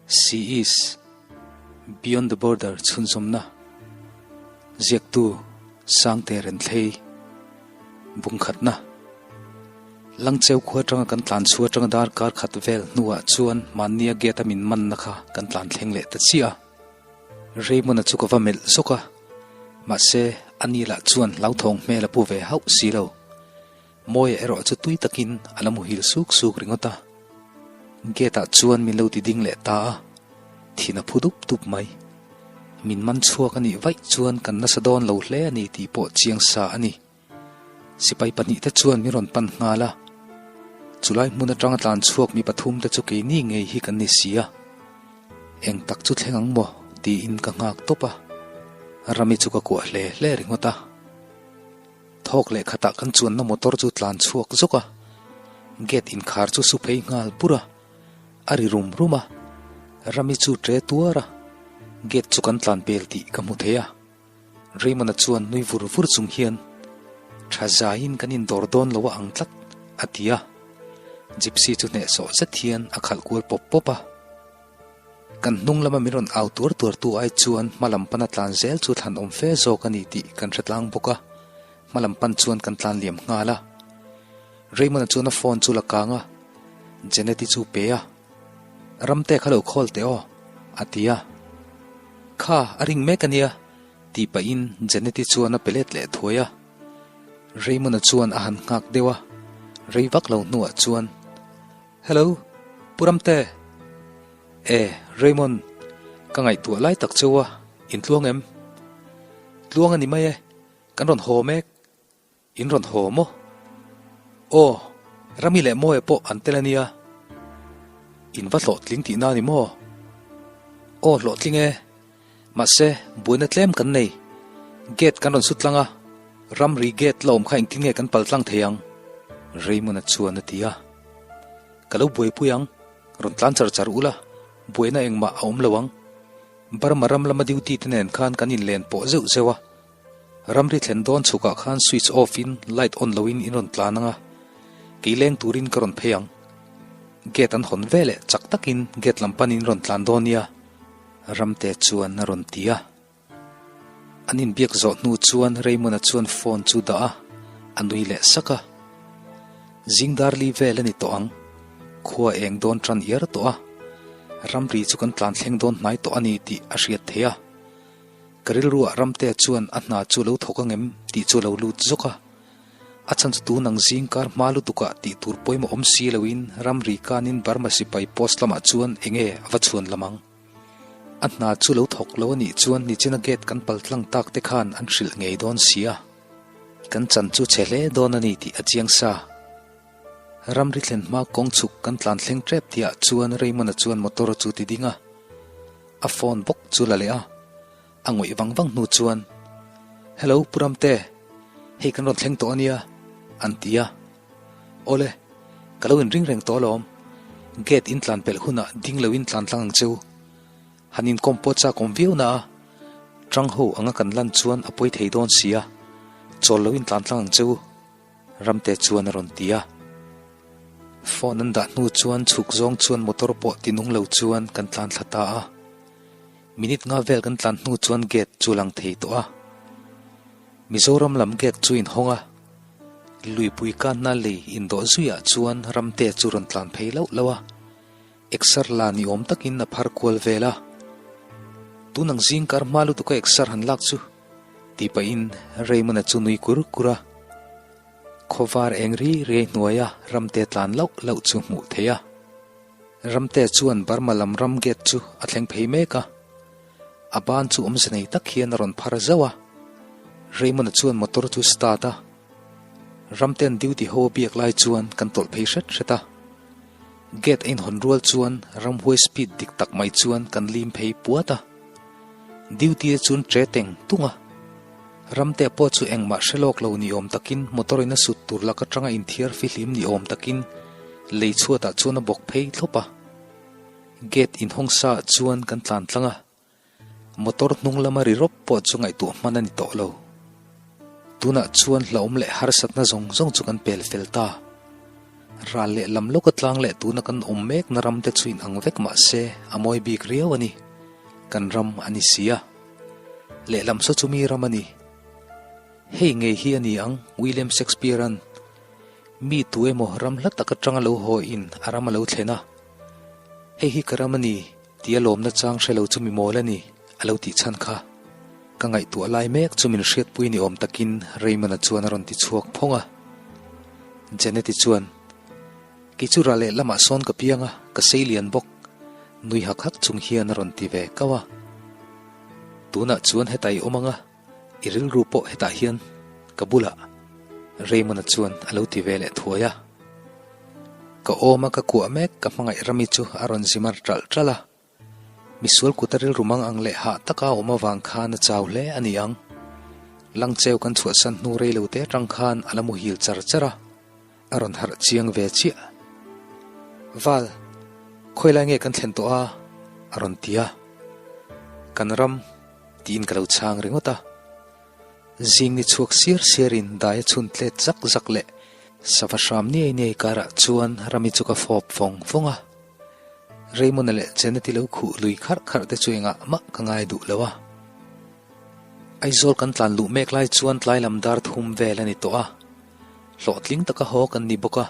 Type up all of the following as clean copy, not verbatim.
She is Beyond the Border chhunzawmna ziaktu Sangte Renthlei bungkhatna Langcheu khua atanga kan tlan chhu atanga darkar khat vel hnuah chuan mahnia gate a min manna kha kan tlan thleng leh ta chiah a. Raymond-a chu ka va melh zawk a, mahse ani lah chuan hlauthawng hmel a pu ve hauh si lo. Mawia erawh chu tui takin a la muhil suk suk ringawt a. Gate ah chuan min lo ti ding leh ta a, thin a phu dup dup mai. Min man chhuak a nih vaih chuan kan nasa dawn lo hle a ni tih pawh chiang sa a ni. Sipai pahnihte chuan min rawn pan nghal a, chulai hmun atanga tlan chhuak mi pathumte chu keini ngei hi kan ni si a, eng tak chu thleng ang maw tiin ka nghak tawp a, Rami chu ka kuah hle hle ringawt a. Thawk leh khatah kan chuanna motor chu tlan chhuak zawk a, gate inkhar chu su phei nghal pur a, a ri rum rum a, Rami chu ṭe tuar a, gate chu kan tlan pel tih ka hmu thei a. Raymond-a chuan nui vur vur chung hian, Tha zaiin kan indawr dawn lo a ang tlat, a ti a. Gypsy chu hnehsawh zet hian a khalh kual pawp pawp a. Kan hnung lama min rawn au tuar tuar tu ai chuan hma lam pana tlan zel chu thlan awm fe zawk a ni tih kan hre tlang bawk a, hma lam pan chuan kan tlan liam nghal a. Raymond-a chuan a phone chu la kang a, Janet-i chu pe a. Ramte kha lo khawl teh aw, a ti a. Kha, a ring mek a nia, tih pahin Janet-i chuan a pe let leh thuai a. Raymond-a chuan a han nghak deuh a, rei vak lo hnuah chuan, Hello, Pu Ramte! E, Raymond, ka ngaihtuah lai tak cheu a, in tluang em? Tluang a ni mai e, kan rawn haw mek. In rawn haw maw? Aw, Rami leh Mawia pawh an tel a nia. In va hlawhtling tihna a ni maw? Aw, hlawhtling e. Mahse, buaina tlem kan nei. Gate kan rawn su tlang a, ramri gate la awm kha engtin nge kan pal tlang thei ang? Raymond-a chuan a ti a. Ka lo buaipui ang, rawn tlan char char ula, buaina engmah a awm lo ang. Burma ram lama duty te nen khan kan inlen pawh zeuh zeuh a. Ramri thlen dawn chhukah khan switch off in light on loin in rawn tlan ang a, kei leng turin ka rawn phei ang. Gate an hawn ve leh chak takin gate lam panin rawn tlan dawn nia, Ramte chuan a rawn ti a. An inbiak zawh hnu chuan Raymond-a chuan phone chu dah a, a nui leh sak a. Zing dar li vel a ni tawh ang, khua eng dawn tan iar tawh a, ramri chu kan tlan thleng dawn hnai tawh a ni tih a hriat theih a. Ka rilruah Ramtea chuan a hna chu lo thawk angem tih chu a lo lut zawk a. A chhan chu tun ang zing kar hma lutukah tih tur pawimawh awm si loin ramri kanin Burma sipai post lamah chuan enge a va chhuan lam ang. A hna chu lo thawk lo a nih chuan nichina gate kan pal tlang tak te khan an hrilh ngei dawn si a. Kan chan chu chhe hle dawn a ni tih a chiang sa. Ramri thlen hma kawng chhuk kan tlan thleng tep tihah chuan Raymond-a chuan motor chu ti ding a. A phone bawk chu la leh a, a ngawih vang vang hnu chuan, Hello Pu Ramte, hei kan rawn thleng tawh a nia, an ti a. Awle, ka lo inring reng tawh alawm, gate in tlan pelh hunah ding loin tlan tlang ang cheu. Han inkawm pawh chak awm viau na a, tang ho anga kan lan chuan a pawi thei dawn si a, chawl loin tlan tlang ang cheu. Ramte chuan a rawn ti a. Phone an dah hnu chuan chhuk zawng chuan motor pawh ti nung lo chuan kan tlan thla ta a. Minute nga vel kan tlan hnu chuan gate chu lang thei tawh a. Mizoram lam gate chu inhawng a. Luipui kanna lei indawh zuiah chuan Ramte chu rawn tlan phei loh loh a. Exer la ni awm takin a phar kual vel a. Tun ang zing kar hma lutuka exer han lak chu tih pahin Raymond-a chu nui kur kur a. Khawvar eng ri riai hnuaia Ramte tlan loh loh chu hmuh theih a. Ramte chuan Burma lam ram gate chu a thleng phei mek a. A ban chu awmze nei tak hian a rawn phar zauh a. Raymond-a chuan motor chu start a. Ramte'n duty ho a biak lai chuan kan tawlh phei hret hret a. Gate a inhawn rual chuan ramhuai speed dik tak mai chuan kan lim phei puat a. Duty te chuan tre teng tung a. Ramtea pawh chu engmah hre lawk lo ni awm takin motor in a sut tur lak atanga inthiar fihlim ni awm takin lei chhuatah chuan a bawk phei thlawp a. Gate inhawng sa ah chuan kan tlan tlang a. Motor hnung lama ri rawp pawh chu ngaihtuah hman a ni tawh lo. Tunah chuan hlauhawm leh harsatna zawng zawng chu kan pel fel ta. Ral leh lam lawka tlang leh tuna kan awm mekna ram te chu inang vek mah se a mawi bik riau a ni. Kan ram a ni si a. Lehlam saw chu mi ram a ni. Hei ngei hi a ni ang William Shakespeare-a'n mi tu emaw ram hla tak atanga lo haw in a ram a lo thlen a. Hei hi ka ram a ni tia lawmna chang hre lo chu mi mawl a ni a lo tih chhan kha. Ka ngaihtuah lai mek chu min hriatpui ni awm takin Raymond-a chuan a rawn ti chhuak phawng a. Janet-i chuan, Kei chu rah leh lamah sawn ka piang a, ka sei lian bawk. Nui hak hak chung hian a rawn ti ve kau a. Tunah chuan hetah i awm ang a, i rilru pawh hetah hian ka bulah. Raymond-a chuan a lo ti ve leh thuai a. Ka awm a ka kuah mek ka hmangaih rami chu a rawn zimar ṭalh ṭalh a. Misual kuta rilru mang ang leh hah taka awm avang khan a chau hle a ni ang. Langcheu kan chhuahsan hnu rei lo te atang khan a la muhil char char a, a rawn harh chiang ve chiah. Val, khawi lai nge kan thlen tawh a? a rawn ti a. Kan ram, tiin ka lo chhang ringawt a. Zing ni chhuak siar siarin dai a chhun tlet zak zak leh sava hram niai niai karah chuan rami chu ka fawp vawng vawng a. Raymond-a leh Janet-i lo khuh lui kharh kharh te chu engah mah ka ngai duh lo a. Aizawl kan tlan luh mek lai chuan tlai lam dar thum vel a ni tawh a, hlawhtling taka haw kan ni bawk a,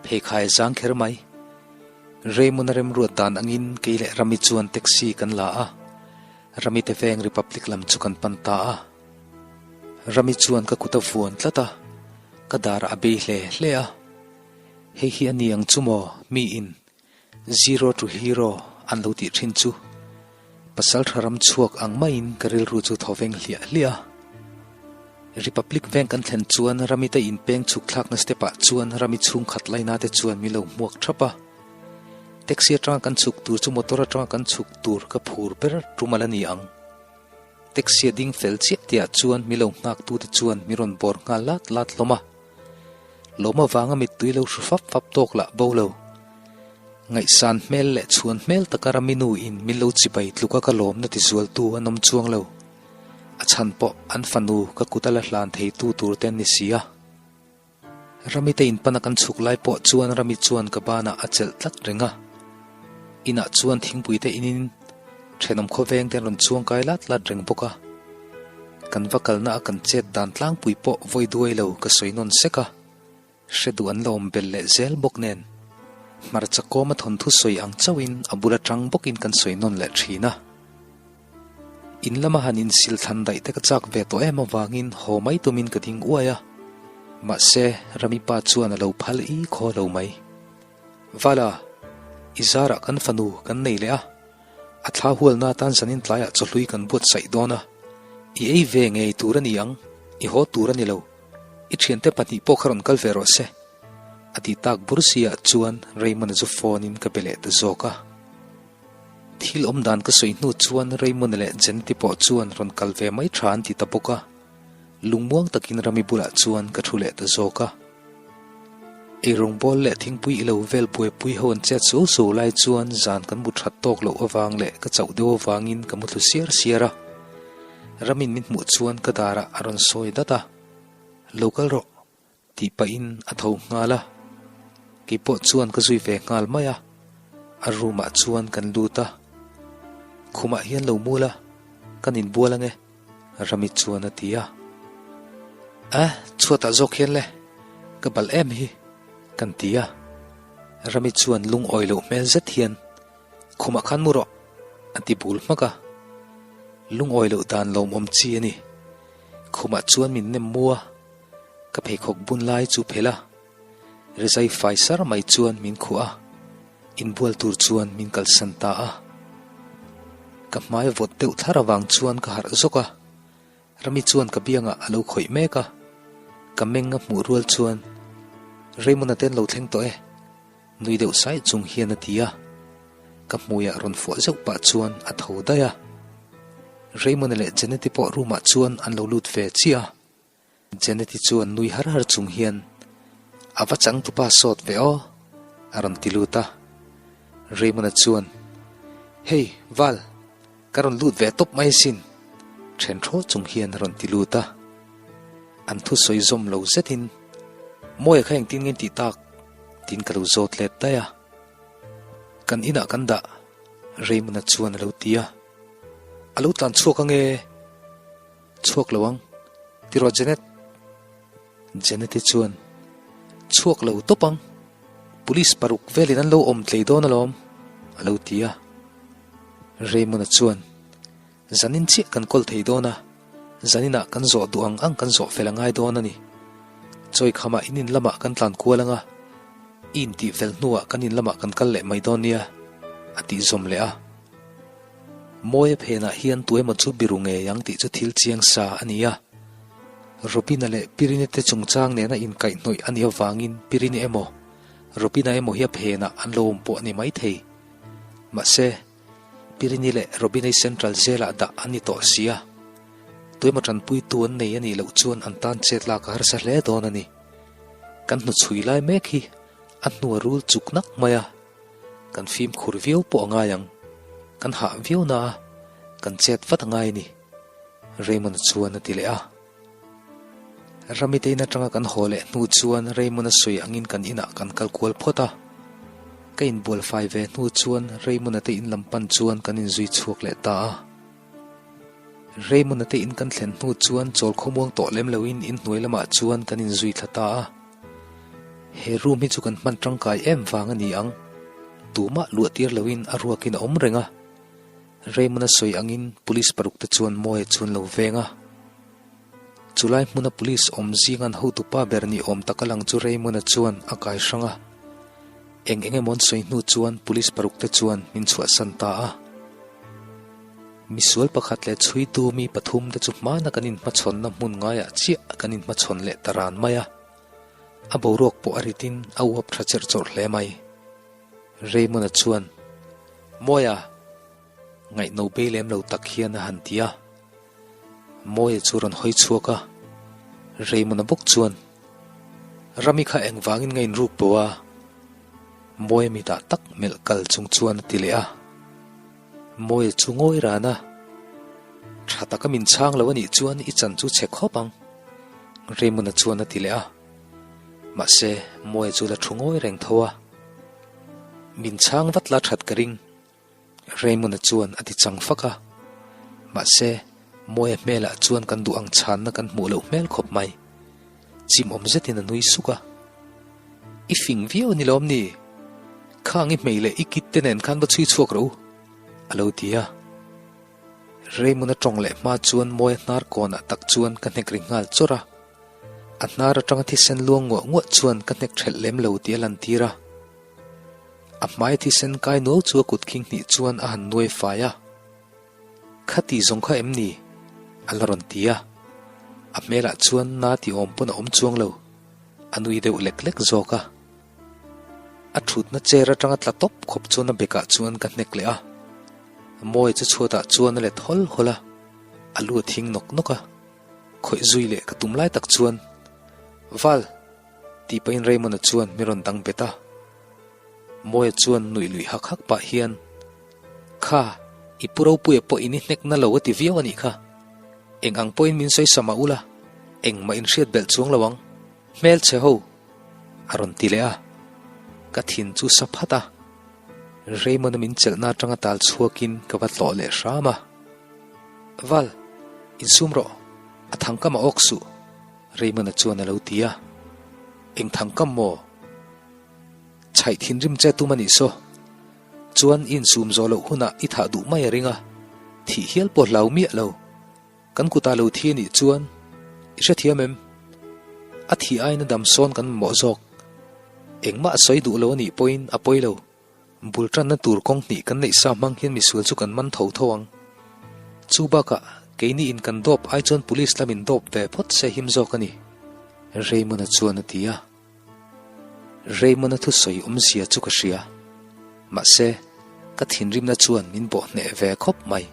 pheikhai a zang kher mai. Raymond-a remruat dan angin kei leh Rami chuan taxi kan la a, Rami te veng Republic lam chu kan pan ta a. Rami chuan ka kut a vuan tlat a, ka darah a bei hle hle a. Hei hi a ni ang chu maw mi in Zero to Hero an lo tih thin chu. Pasal tha ram chhuak ang maiin ka rilru chu thaw veng hliah hliah a. Republic veng kan thlen chuan ramite inpeng chhuk thlakna step ah chuan rami chhungkhat laina te chuan min lo hmuak thap a. Taxi atanga kan chhuk tur chu motor atanga kan chhuk tur ka phur ber tum ala ni ang. Taxi a ding fel chiah tihah chuan mi lo nghak tute chuan mi rawn bawr nghal lat lat hlawm a. Lawm avanga mittui lo hru fap fap tawk lah bo lo. Ngaihsan hmel leh chhuan hmel taka rami nu in min lo chibai tluka ka lawmna ti zualtu an awm chuang lo. A chhan pawh an fanu ka kut a la hlan theitu tur te an ni si a. Rami te inpana kan chhuk lai pawh chuan Rami chuan ka banah a chelh tlat reng a. Inah chuan thingpui te inin thenawm khawveng te an rawn chuang kai lat lat reng bawk a. Kan va kalna a kan chet dan tlangpui pawh vawi duai lo ka sawi nawn sek a, hre duh an la awm belh leh zel bawk nen. Hmarcha kawma thawnthu sawi ang chauhin a bul atang bawkin kan sawi nawn leh thin a. In lama han insil thlan daih te ka chak ve tawh em avangin haw mai tumin ka ding uai a, mahse Rami pa chuan a lo phal i khaw lo mai. Vala, i zarah kan fanu kan nei leh a, a thla hualna atan zanin tlaiah chawhlui kan buatsaih dawn a, i ei ve ngei tur a ni ang, i haw tur a ni lo, i thiante pahnih pawh kha rawn kal ve rawh se, a ti tak bur siah chuan Raymond-a chu phone-in ka be leh ta zawk a. Thil awm dan ka sawi hnu chuan Raymond-a leh Jeneti pawh chuan rawn kal ve mai tha an ti ta bawk a. Lungmuang takin Rami bulah chuan ka thu leh ta zawk a. Eirawngbawl leh thingpui ilo vel buaipui ho an chet suau suau lai chuan zan kan mu that tawk loh avang leh ka chauh deuh avangin ka mu thlu siar siar a. Ramin min hmuh chuan ka darah a rawn sawi dat a, Lo kal rawh. Tih pahin a tho nghal a, keipawh chuan ka zui ve nghal mai a, a room ah chuan kan lut a, khumah hian lo mul a, kan inbual ange Rami chuan a ti a, A, chhuatah zawk hian le, ka balh em hi kan ti a, Rami chuan lungawi loh hmel zet hian khumah khan mu rawh a ti bul hmak a, lungawi loh dan lawmawm chi a ni, khumah chuan min nem mu a. Ka pheikhawk bun lai chu phelh a, rizai fai sar mai chuan min khuah a, inbual tur chuan min kalsan ta a. Ka hmai vawt deuh thlar avang chuan ka harh zawk a, Rami chuan ka biangah a lo khawih mek a, ka meng a hmuh rual chuan Raymond-a te an lo thleng tawh e, nui deuh sai chung hian a ti a, ka hmuiah rawn fuah zeuh pah chuan a tho daih a. Raymond-a leh Janet-i pawh room-ah chuan an lo lut ve chiah a. Janet-i chuan nui har har chung hian, A va changtupa sawt ve aw, a rawn ti lut a. Raymond-a chuan, Hey, Val, ka rawn lut ve tawp mai asin, then thaw chung hian a rawn ti lut a. An thusawi zawm lo zetin, Mawia kha engtin nge in tih tak? Tiin ka lo zawt let daih a. Kan inah kan dah, Raymond-a chuan a lo ti a. A lo tlan chhuak ange? Chhuak lo ang, ti rawh Janet. Janet-i chuan, Chhuak lo tawp ang, police paruk velin an lo awm tlei dawn alawm, a lo ti a. Raymond-a chuan, Zanin chiah kan kawl thei dawn a, zaninah kan zawh duh ang ang kan zawh fel a ngai dawn a ni. Chawi khamah in in lamah kan tlan kual ang a, i intih fel hnuah kan in lamah kan kal leh mai dawn nia, a tih zawm leh a. Mawia phenah hian tuemaw chu biru ngei ang tih chu thil chiang sa a ni a. Robina leh Pirini te chungchang nena inkaihhnawih a nih avangin Pirini emaw, Robina emaw hi a phenah an lo awm pawh a ni maithei. Mahse, Pirini leh Robinai Central Jail-ah dah an ni tawh si a. Tuemaw tanpuitu an nei a nih loh chuan an tan chet lak a harsa hle dawn a ni. Kan hnuchhui lai mek hi a hnua rul chuk nak mai a. Kan fimkhur viau pawh a ngai ang. Kan hah viau na a, kan chet vat a ngai a ni, Raymond chuan a ti leh a. Ramite in atanga kan haw leh hnu chuan Raymond a sawi angin kan inah kan kal kual phawt a. Ka inbual fai ve hnu chuan Raymond-a te in lam pan chuan kan inzui chhuak leh ta a. Raymond-a te in kan thlen hnu chuan chawl khawmuang tawh lem loin inhnuai lamah chuan kan inzui thla ta a. He room hi chu kan hman tangkai em vang a ni ang. Tumah luah tir loin a ruakin a awm reng a. Raymond-a sawi angin police paruk te chuan Mawia chu an lo veng a. Chulai hmuna police awm zingan hotupa ber ni awm tak a lang chu Raymond-a chuan a kai hrang a. Eng eng emaw an sawi hnu chuan police paruk te chuan min chhuahsan ta a. Misual pakhat leh chhuitu mi pathum te chu hmana kan inhmachhawnna hmun ngaiah chiah kan inhmachhawn leh ta ran mai a. A boruak pawh a ritin a uap tha cherh chawrh hle mai. Raymond-a chuan, Mawia! Ngaihno bei lem lo tak hian a han ti a. Mawia chu rawn hawi chhuak a. Raymond-a bawk chuan, Rami kha engvangin nga inruk bo a? Mawia mitah tak melh kal chung chuan a ti leh a. Mawia chu ngawi ran a, Tha taka min chhang lo a nih chuan i chan chu chhe khawp ang, Raymond-a chuan a ti leh a. Mahse, Mawia chu la thu ngawi reng tho a. Min chhang vat la that ka ring, Raymond-a chuan a ti chang fak a. Mahse, Mawia hmelah chuan kan duh ang chhanna kan hmuh loh hmel khawp mai. Chimawm zetin a nui suk a. I fing viau a ni lawm ni? Khang i hmei leh i kit te nen khan va chhui chhuak rawh u, a lo ti a. Raymond-a tawng leh hma chuan Mawia hnar kawnah tak chuan ka hnek ri nghal chawrh a. A hnar atanga thisen luang nguah nguah chuan ka hnek thelh lem lo tih a lantir a. A hmai thisen kai nuau chu a kut khing hnih chuan a han nuai fai a. Khati zawng kha em ni? A la rawn ti a. A hmelah chuan na ti awm pawn a awm chuang lo. A nui deuh lek lek zawk a. A thutna chair atanga tla tawp khawp chuan a bekah chuan ka hnek leh a. Mawi chu chhuatah chuan a let hawl hawl a. A lu a thing nawk nawk a. Khawih zui leh ka tum lai tak chuan, Val! Tih pahin Raymond-a chuan mi rawn dang bet a. Mawia chuan nuih luih hak hak pah hian, Kha, i pu Ropuia pawh in i hnek na lo a ti viau a nih kha. Eng ang pawhin min sawi sam a ula, engmah in hriat belh chuang lo ang. Hmel chhe ho! A rawn ti leh a. Ka thin chu sa phat a. Raymond-a min chelhna atanga tal chhuakin ka va tlawh leh hram a. Val, insum rawh. A thangkam a awk suh. Raymond-a chuan a lo ti a. Eng thangkam maw? Chhaih thinrim che tum a nih saw. Chuan i insum zawh loh hunah i thah duh mai a ring a, thih hial pawh hlau miah lo. Kan kutah lo thi a nih chuan i hrethiam em? A thih aiin a dam sawn kan mamawh zawk. Engmah a sawi duh lo a nih pawhin a pawi lo. Bul tanna tur kawng hnih kan neih sa hmang hian misual chu kan man tho tho ang. Chu bakah keini in kan dawp ai chuan police lamin dawp ve phawt se him zawk a ni, Raymond-a chuan a ti a. Raymond-a thusawi awmzia chu ka hria. Mahse, ka thinrimna chuan min bawh hneh ve khawp mai.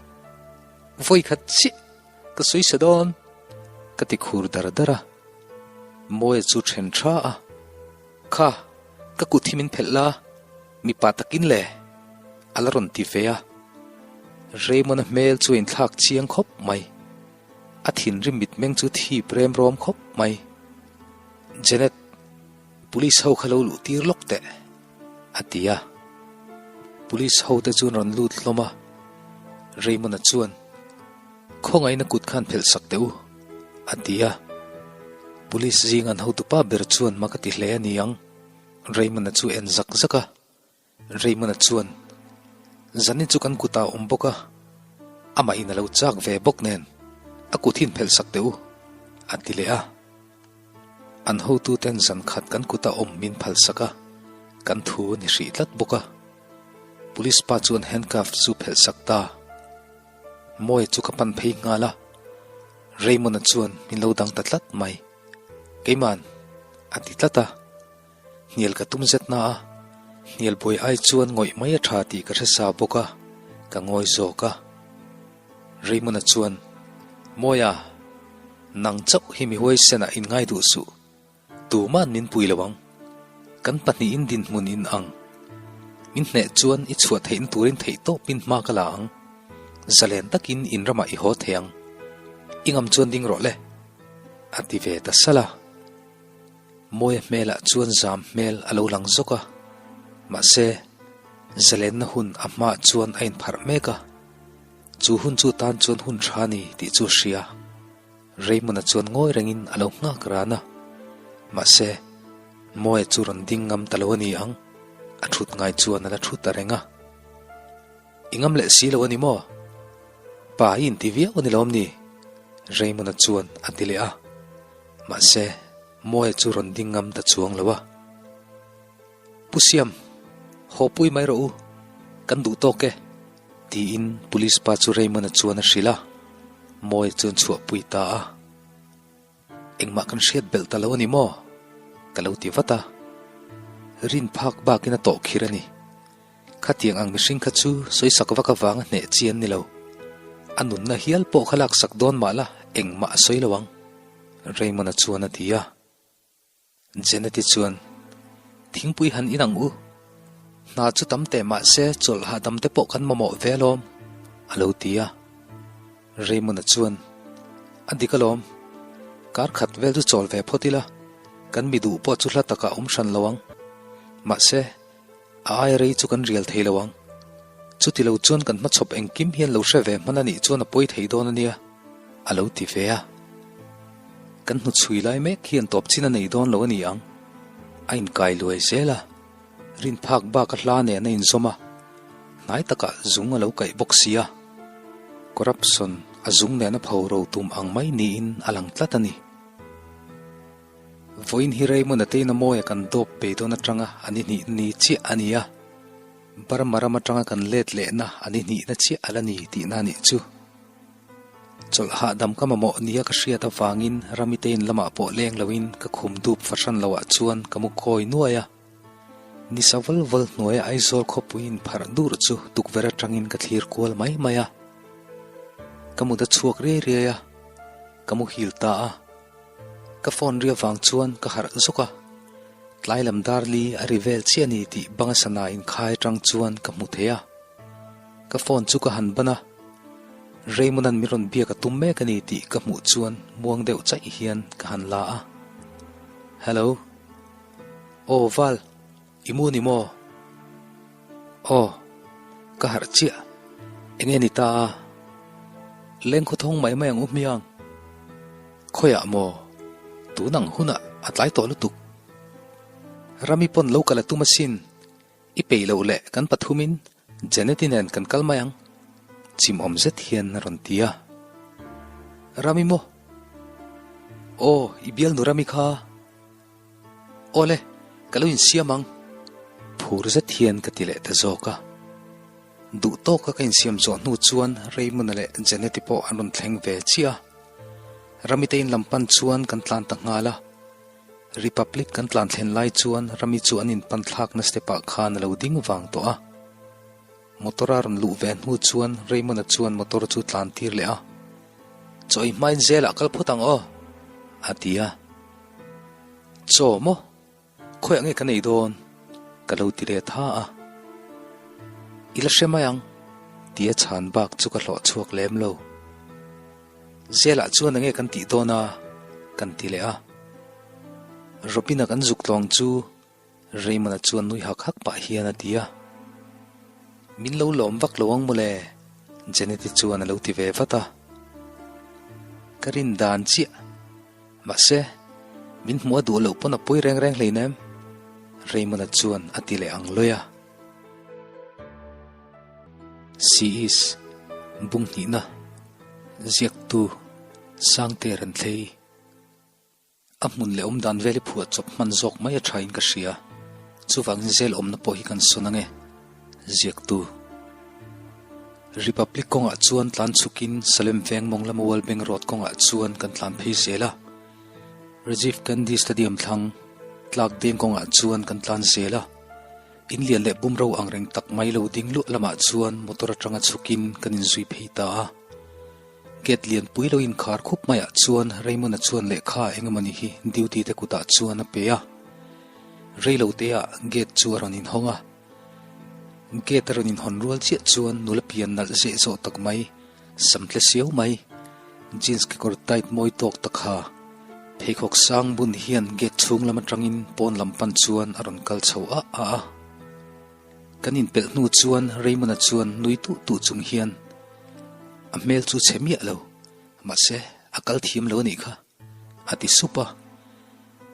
Vawi khat chiah ka sawi sa dawn, ka ti khur dar dar a. Mawia chu then tha a, Kha, ka kut hi min phelh la, mipa takin le, a la rawn ti ve a. Raymond-a hmel chu a inthlak chiang khawp mai. A thinrim mitmeng chu thip rem rawm khawp mai. Janet. Police ho kha lo luh tir lawk teh, a ti a. Police ho te chuan rawn lut hlawm a, Raymond-a chuan, Khawngaihna kut khan phelh sak teh u, a ti a. Police zing an hotupa ber chuan mak a ti hle a ni ang, Raymond-a chu en zak zak a. Raymond-a chuan, Zanin chu kan kutah a awm bawk a, amah in a lo chak ve bawk nen, a kut hi inphelh sak teh u, a ti leh a. An hotuten zan khat kan kuta awm min phal sak a, kan thu a ni hrih tlat bawk a. Police pa chuan handcuff chu phelh sak ta. Mawia chu ka pan phei nghal a, Raymond-a chuan min lo dang ta tlat mai. Keiman, a ti tlat a. Hnial ka tum zet na a, hnial buai ai chuan ngawih mai a tha tih ka hre sa bawk a, ka ngawi zawk a. Raymond-a chuan, Mawia, nang chauh hi mi huaisenah in ngai duh suh. Tuma'n min pui lo ang. Kan pahnihin dinhmun in ang. Min hneh chuan i chhuah theihna turin theih tawpin hma ka la ang. Zalen takin in ramah i haw thei ang. I ngam chuan ding rawh le, a ti ve ta salh a. Mawia hmelah chuan zam hmel a lo lang zawk a, mahse, zalenna hun a hmaah chuan a inpharh mek a, chu hun chu tan chuan hun tha ni tih chu a hria. Raymond-a chuan ngawi rengin a lo nghak ran a, mahse, Mawia chu rawn ding ngam ta lo a ni ang, a thut ngai chuan a la thu ta reng a. I ngam leh si lo a ni maw? Pa i inti viau a ni lawm ni? Raymond-a chuan a ti leh a. Mahse, Mawia chu rawn ding ngam ta chuang lo a. Pu Siam, haw pui mai rawh u, kan duh tawk e, tiin Police pa chu Raymond-a chuan a hrilh a, Mawia chuan chhuahpui ta a. Engmah kan hriat belh ta lo a ni maw? Ka lo ti vat a. Rin phak bakin a tawh khir a ni. Khatiang ang mihring kha chu sawisak vak avanga hneh chi an ni lo. A nunna hial pawh kha laksak dawn mah la engmah a sawi lo ang, Raymond-a chuan a ti a. Jeneti chuan, Thingpui han in ang u. Hna chu tam teh mah se chawlh hahdam te pawh kan mamawh ve alawm, a lo ti a. Raymond-a chuan, A dik alawm. Kar khat vel chu chawl ve phawt ila, kan mi duh pawh chu hla takah awm hran lo ang. Mahse, A aia rei chu kan rial thei lo ang. Chuti lo chuan kan hmachhawp engkim hian lo hre ve hman a nih chuan a pawi thei dawn a nia, a lo ti ve a. Kan hnuchhui lai mek hian tawp chin a nei dawn lo a ni ang. A inkai luai zel a, rin phak bak a hla nen a inzawm a, hnai takah zung a lo kaih bawk si a. Corruption a zung nen a pho ro tum ang mai niin a lang tlat a ni. Vawiin hi Raymond-a tein a mawia kan dawp bei dawn atanga a ni hnih ni chiah a ni a, Burma ram atanga kan let lehna a ni hnihna chiah a la ni tihna a nih chu. Chawlh hahdam ka mamawh nia ka hriat avangin Rami tein lamah pawh leng loin ka khum dup fahran loah chuan ka mu kawi nuai a. Nisa vawl vawl hnuaia Aizawl khawpui inpharh dur chu tukverh atangin ka thlir kual mai mai a. Ka mut a chhuak riai riai a, ka muhil ta a. Ka phone ri avang chuan ka harh zawk a, tlai lam dar li a ri vel chiah a ni tih banga sana inkhai atang chuan ka hmu thei a. Ka phone chu ka han ban a, Raymond-a'n min rawn biak a tum mek a ni tih ka hmuh chuan muang deuh chaih hian ka han la a. Hello. Aw Val, i mu ni maw? Aw, ka harh chiah. Enge ni ta a? Leng khawthawng mai mai ang u hmiang. Khawiah maw? Tun ang hunah a tlai tawh lutuk. Rami pawn lo kal a tum asin. I peih loh leh kan pathumin Janet-i nen kan kal mai ang. Chimawm zet hian a rawn ti a. Rami maw? Aw, i bialnu Rami kha. Awle, ka lo insiam ang. Phur zet hian ka ti leh ta zawk a. Duh tawka ka insiam zawh hnu chuan Raymond-a leh Janet-i pawh an rawn thleng ve chiah a. Ramite in lam pan chuan kan tlan ta nghal a. Republic kan tlan thlen lai chuan Rami chu an inpan thlakna step-ah khan a lo ding vang tawh a. Motor a rawn luh ve hnu chuan Raymond-a chuan motor chu tlan tir leh a. Chaw i hmain zelah kal phawt ang aw, a ti a. Chaw maw? Khawiah nge ka nei dawn? Ka lo ti leh tha a. I la hre mai ang, tia chhan bak chu ka hlawh chhuak lem lo. Zelah chuan enge kan tih dawn a? Kan ti leh a. Robin-a kan zuk tlawng chu Raymond-a chuan nui hak hak pah hian a ti a. Min lo lawm vak lo ang mawle, Janet-i chuan a lo ti ve vat a. Ka rin dan chiah. Mahse, min hmuh a duh loh pawn a pawi reng reng hleinem, Raymond-a chuan a ti leh ang lawi a. She is bung hnihna ziaktu Sangte Renthlei a hmun leh awm dan vel hi phuah chawp hman zawk mai a thain ka hria. Chuvangin zel awmna pawh hi kan sawn ange. Ziaktu Republic kawngah chuan tlan chhukin Salem veng mawng lama World Bank Road kawngah chuan kan tlan phei zel a. Rajiv Gandhi Stadium thlang tlak deng kawngah chuan kan tlan zel a. In lian leh bumro ang reng tak mai lo ding luah lamah chuan motor atanga chhukin kan inzui phei ta a. Gate lianpui lo inkhar khup maiah chuan Raymond-a chuan lehkha eng emawni hi duty te kutah chuan a pe a. Reilo teah gate chu a rawn inhawng a. Gate a rawn inhawn rual chiah chuan nula pian nalh zeh zawh tak mai, sam tle siau mai, jeans kekawr tight mawi tawk tak ha, pheikhawk sang bun hian gate chhung lam atangin pawn lam pan chuan a rawn kal chho ah ah a. Kan inpelh hnu chuan Raymond-a chuan nui tuh tuh chung hian a hmel chu chhe miah lo, mahse a kal thiam lo a nih kha, a ti sup a.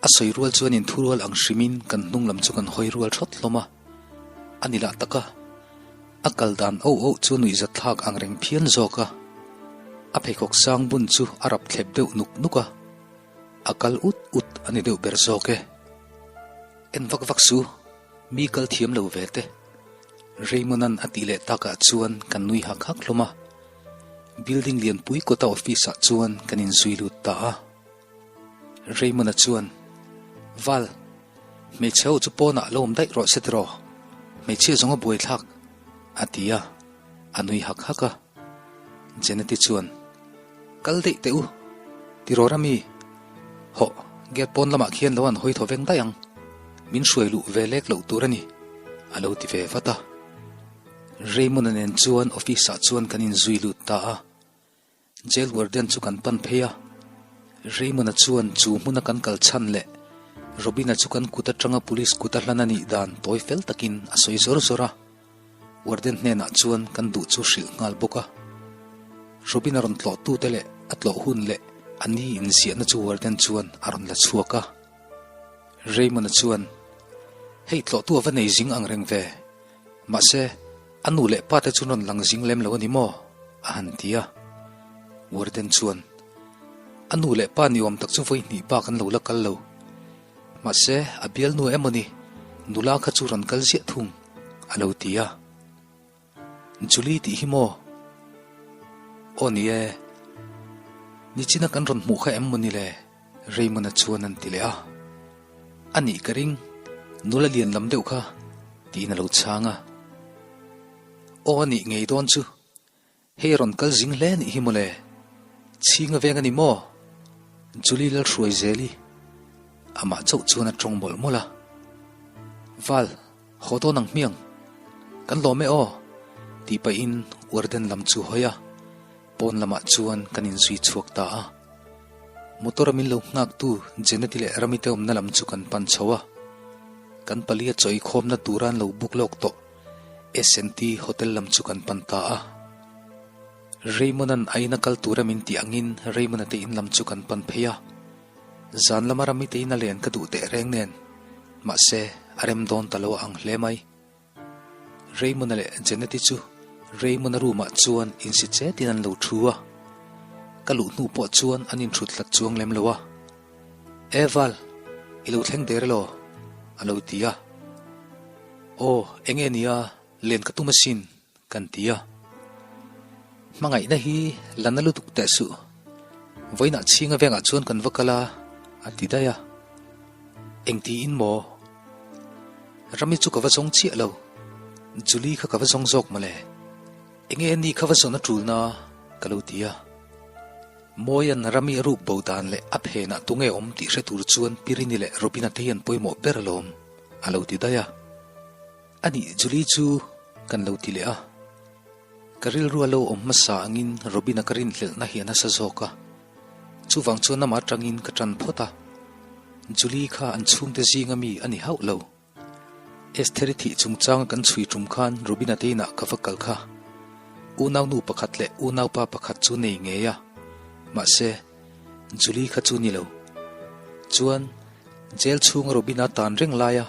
A sawi rual chuan inthu rual ang hrimin kan hnung lam chu kan hawi rual thawt hlawm a, a ni lah tak a, a kal dan oh oh chu nuihzat thlak ang reng phian zawk a, a pheikhawk sang bun chu a rap thlep deuh nuk nuk a, a kal ut ut a ni deuh ber zawk e. En vak vak su, mi kal thiam lo ve te. Raymond-a'n a tih leh takah chuan kan nui hak hak hlawm a. Building lianpui kawta office-ah chuan kan inzui lut ta a. Raymond-a chuan, Val, hmeichhe ho chu pawnah lo awm daih rawh se tiraw? Hmeichhia zawng a buaithlak, a ti a, a nui hak hak a. Janet-i chuan, Kal daih teh u, tiraw Rami? Hawh, gate pawn lamah khian lo an hawi thaw veng daih ang. Min hruai luh ve lek loh tur a ni, a lo ti ve vat a. Raymond-a nen chuan office-ah chuan kan inzui lut ta a. Jail warden chu kan pan phei a, Raymond-a chuan chu hmuna kan kal chhan leh Robin-a chu kan kut atanga police kut a hlan a nih dan tawi fel takin a sawi zawr zawr a. Warden hnenah chuan kan duh chu hrilh nghal bawk a. Robin-a rawn tlawhtute leh a tlawh hun leh a ni inziahna chu warden chuan a rawn la chhuak a. Raymond-a chuan, Hei tlawhtu a va nei zing ang reng ve. Mahse, a nu leh pa te chu rawn lang zing lem lo a ni maw? a han ti a. Warden chuan, A nu leh pa ni awm tak chu vawi hnih bak an lo la kal lo. Mahse, a bialnu emaw ni, nula kha chu rawn kal ziah thung, a lo ti a. Julie tih hi maw? Aw ni e. Nichina kan rawn hmuh kha em maw ni le? Raymond-a chuan an ti leh a. A nih ka ring, nula lian lam deuh kha, tiin a lo chhang a. Aw a nih ngei dawn chu, hei a rawn kal zing hle nih hi mawle, chhing a veng a ni maw? Julie Lalhruai Zeli, amah chauh chuan a tawng mawlh mawlh a. Val, haw dawn ang hmiang, kan lawm e aw, tih pahin warden lam chu hawi a. Pawn lamah chuan kan inzui chhuak ta a. Motor a min lo nghaktu Jeneti leh Ramite awmna lam chu kan pan chho a. Kan palia chawi khawmna tura an lo book lawk tawh SNT Hotel lam chu kan pan ta a. Raymond-a'n a ina kal tura min tih angin Raymond-a te in lam chu kan pan phei a. Zan lama Ramite ina len ka duh teh reng nen, mahse a rem dawn ta lo a ang hle mai. Raymond-a leh Janet-i chu Raymond-a room-ah chuan insi chetin an lo thu a, ka luh hnu pawh chuan an inthut hlat chuang lem lo a. E Val, i lo thleng der elaw? a lo ti a. Aw, eng nge nia, len ka tum asin, kan ti a. Hmangaihna hi la na lutuk teh suh, vawiinah chhinga vengah chuan kan va kal a, a ti daih a. Engtiin maw? Rami chu ka va zawng chiah lo. Julie kha ka va zawng zawk mawle. Enge ni kha va zawn a tulna ka lo ti a. Mawia'n Rami a ruk bo dan leh a phenah tunge awm tih hre tur chuan Pirini leh Robina te hian pawimawh ber alawm a lo ti daih a. Anih Julie chu kan lo ti leh a. Ka rilru a lo awm hmasa angin Robina ka rinhlelhna hi a nasa zawk a. Chuvang chuan amah atangin ka tan phawt a. Julie kha an chhungte zinga mi a ni hauh lo. Estheri thih chungchanga kan chhui tum khan Rubina te inah ka va kal kha. Unaunu pakhat leh unaupa pakhat chu nei ngei a, mahse, Julie kha chu ni lo. Chuan, jail chhunga Rubina tan reng laia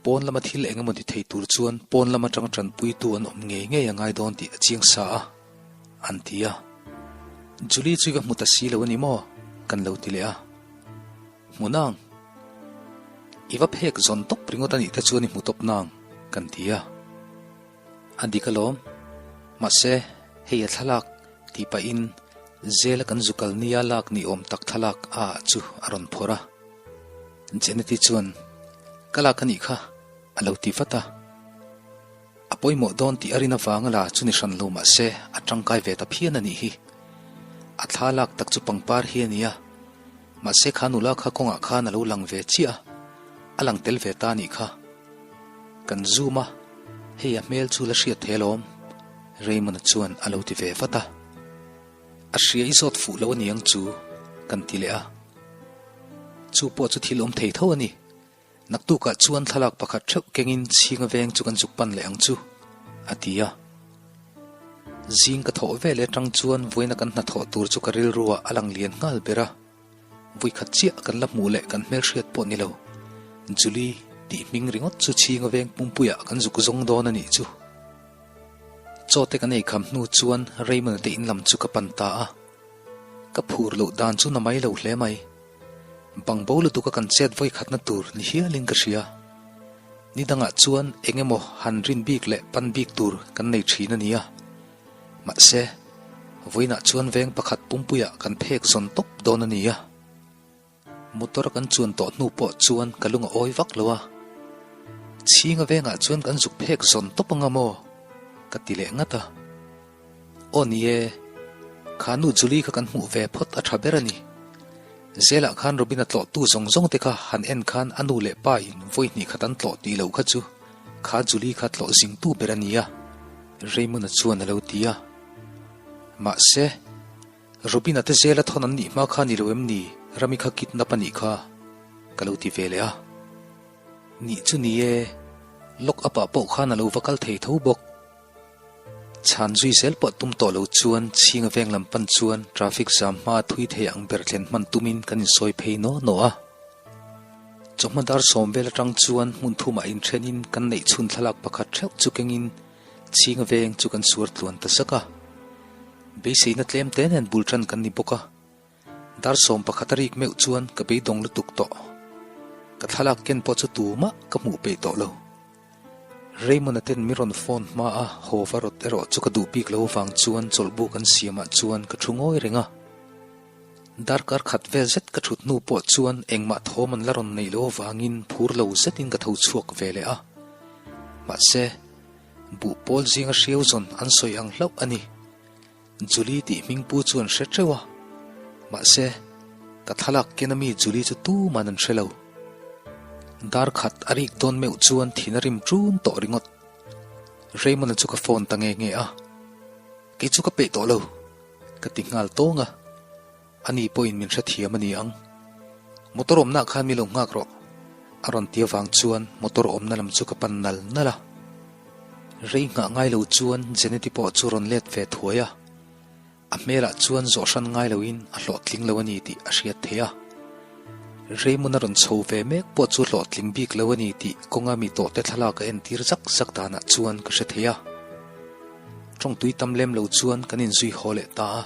pawn lama thil eng emaw ti thei tur chuan pawn lam atanga tanpuitu an awm ngei ngei a ngai dawn tih a chiang sa a, an ti a. Julie chu i va hmu ta si lo a ni maw? Kan lo ti leh a. Hmu nang. I va phek zawn tawp ringawt a nih te chuan i hmu tawp nang, kan ti a. A dik alawm. Mahse, hei a thlalak tih pahin zela kan zu kal nia lak ni awm tak thlalak a ah chu a rawn phawrh a. Jeneti chuan, Ka lak a nih kha, a lo ti vat a. A pawimawh dawn tih a rin avanga la chu ni hran lo mah se a tangkai ve ta phian a nih hi. A thla lak tak chu pangpar hi a ni a, mahse kha nula kha kawngah khan a lo lang ve chiah a, a lang tel ve ta a nih kha. Kan zoom a, hei a hmel chu la hriat thei alawm, Raymond-a chuan a lo ti ve vat a. A hria i zawt fuh lo a niang chu, kan ti leh a. Chu pawh chu thil awm thei tho a ni. Naktukah chuan thlalak pakhat theuh kengin chhinga veng chu kan zuk pan leh ang chu, a ti a. Zing ka thawh vel atang chuan vawiina kan hnathawh tur chu ka rilruah a lang lian nghal ber a. Vawikhat chiah kan la hmuh leh kan hmelhriat pawh ni lo. Julie tih hming ringawt chu chhinga veng pumpuiah kan zuk zawng dawn a nih chu. Chaw te kan ei kham hnu chuan Raymond te in lam chu ka pan ta a. Ka phur loh dan chu na mai lo hle mai. Bangbo lutuka kan chet vawikhatna tur ni hialin ka hria. Ni dangah chuan eng emaw han rin bik leh pan bik tur kan nei thin a nia. Mahse, vawiinah chuan veng pakhat pumpuiah kan phek zawn tawp dawn a nia. Motor kan chuan tawh hnu pawh chuan ka lung a awi vak lo a. Chhinga vengah chuan kan zuk phek zawn tawp anga maw? Ka ti leh ngat a. Aw ni e, kha nu Julie kha kan hmuh ve phawt a tha ber a ni. Zelah khan Robin-a tlawhtu zawng zawng te kha han en khan a nu leh pa in vawi hnih khat an tlawh tih loh kha chu kha Julie kha tlawh zingtu ber a ni a, Raymond-a chuan a lo ti a. Mahse, Robin-a te zela thawn an nih hma kha ni lo em ni, Rami kha kidnap a nih kha, ka lo ti ve leh a. Nih chu ni e, lock up-ah pawh khan a lo va kal thei tho bawk. Chhan zui zel pawh tum tawh lo chuan chhinga veng lam pan chuan traffic zam hma thui thei ang ber thlen hman tumin kan insawi phei naw naw a. Chawhma dar sawm vel atang chuan hmun thumah inthenin kan neih chhun thlalak pakhat theuh chu kengin chhinga veng chu kan suar tluan ta zak a. Beiseina tlem te nen bul tan kan ni bawk a. Dar 11 a rik meuh chuan ka beidawng lutuk tawh. Ka thlalak ken pawh chu tumah ka hmuh peih tawh lo. Raymond-a ten mi rawn phone hma a, haw va rawt erawh chu ka duh bik lo avang chuan chawlhbu kan siamah chuan ka thu ngawi reng a. Darkar khat vel zet ka thut hnu pawh chuan engmah thawm an la rawn neih lo avangin phur lo zetin ka tho chhuak ve leh a. Mahse, buh pawl zinga hriau zawn an sawi ang hlauh a ni. Julie tih hming pu chu an hre teuh a, mahse, ka thlalak ken ami Julie chu tuman an hre lo. Dar khat a rik dawn meuh chuan thin a rim ṭun tawh ringawt. Raymond-a chu ka phone ta nge nge a, Kei chu ka peih tawh lo, ka ti nghal tawng a. Ani pawhin min hrethiam a ni ang. Motor awmnaah khan mi lo nghak rawh, a rawn ti avang chuan motor awmna lam chu ka pan nal nal a. Rei nghah ngai lo chuan Jeneti pawh chu rawn let ve thuai a. A hmelah chuan zawh hran ngai loin a hlawhtling lo a ni tih a hriat theih a. Raymond a rawn chho ve mek pawh chu hlawhtling bik lo a ni tih kawnga mi tawhte thlalak a entir zak zak danah chuan ka hre thei a. Tawngtui tam lem lo chuan kan inzui haw leh ta a.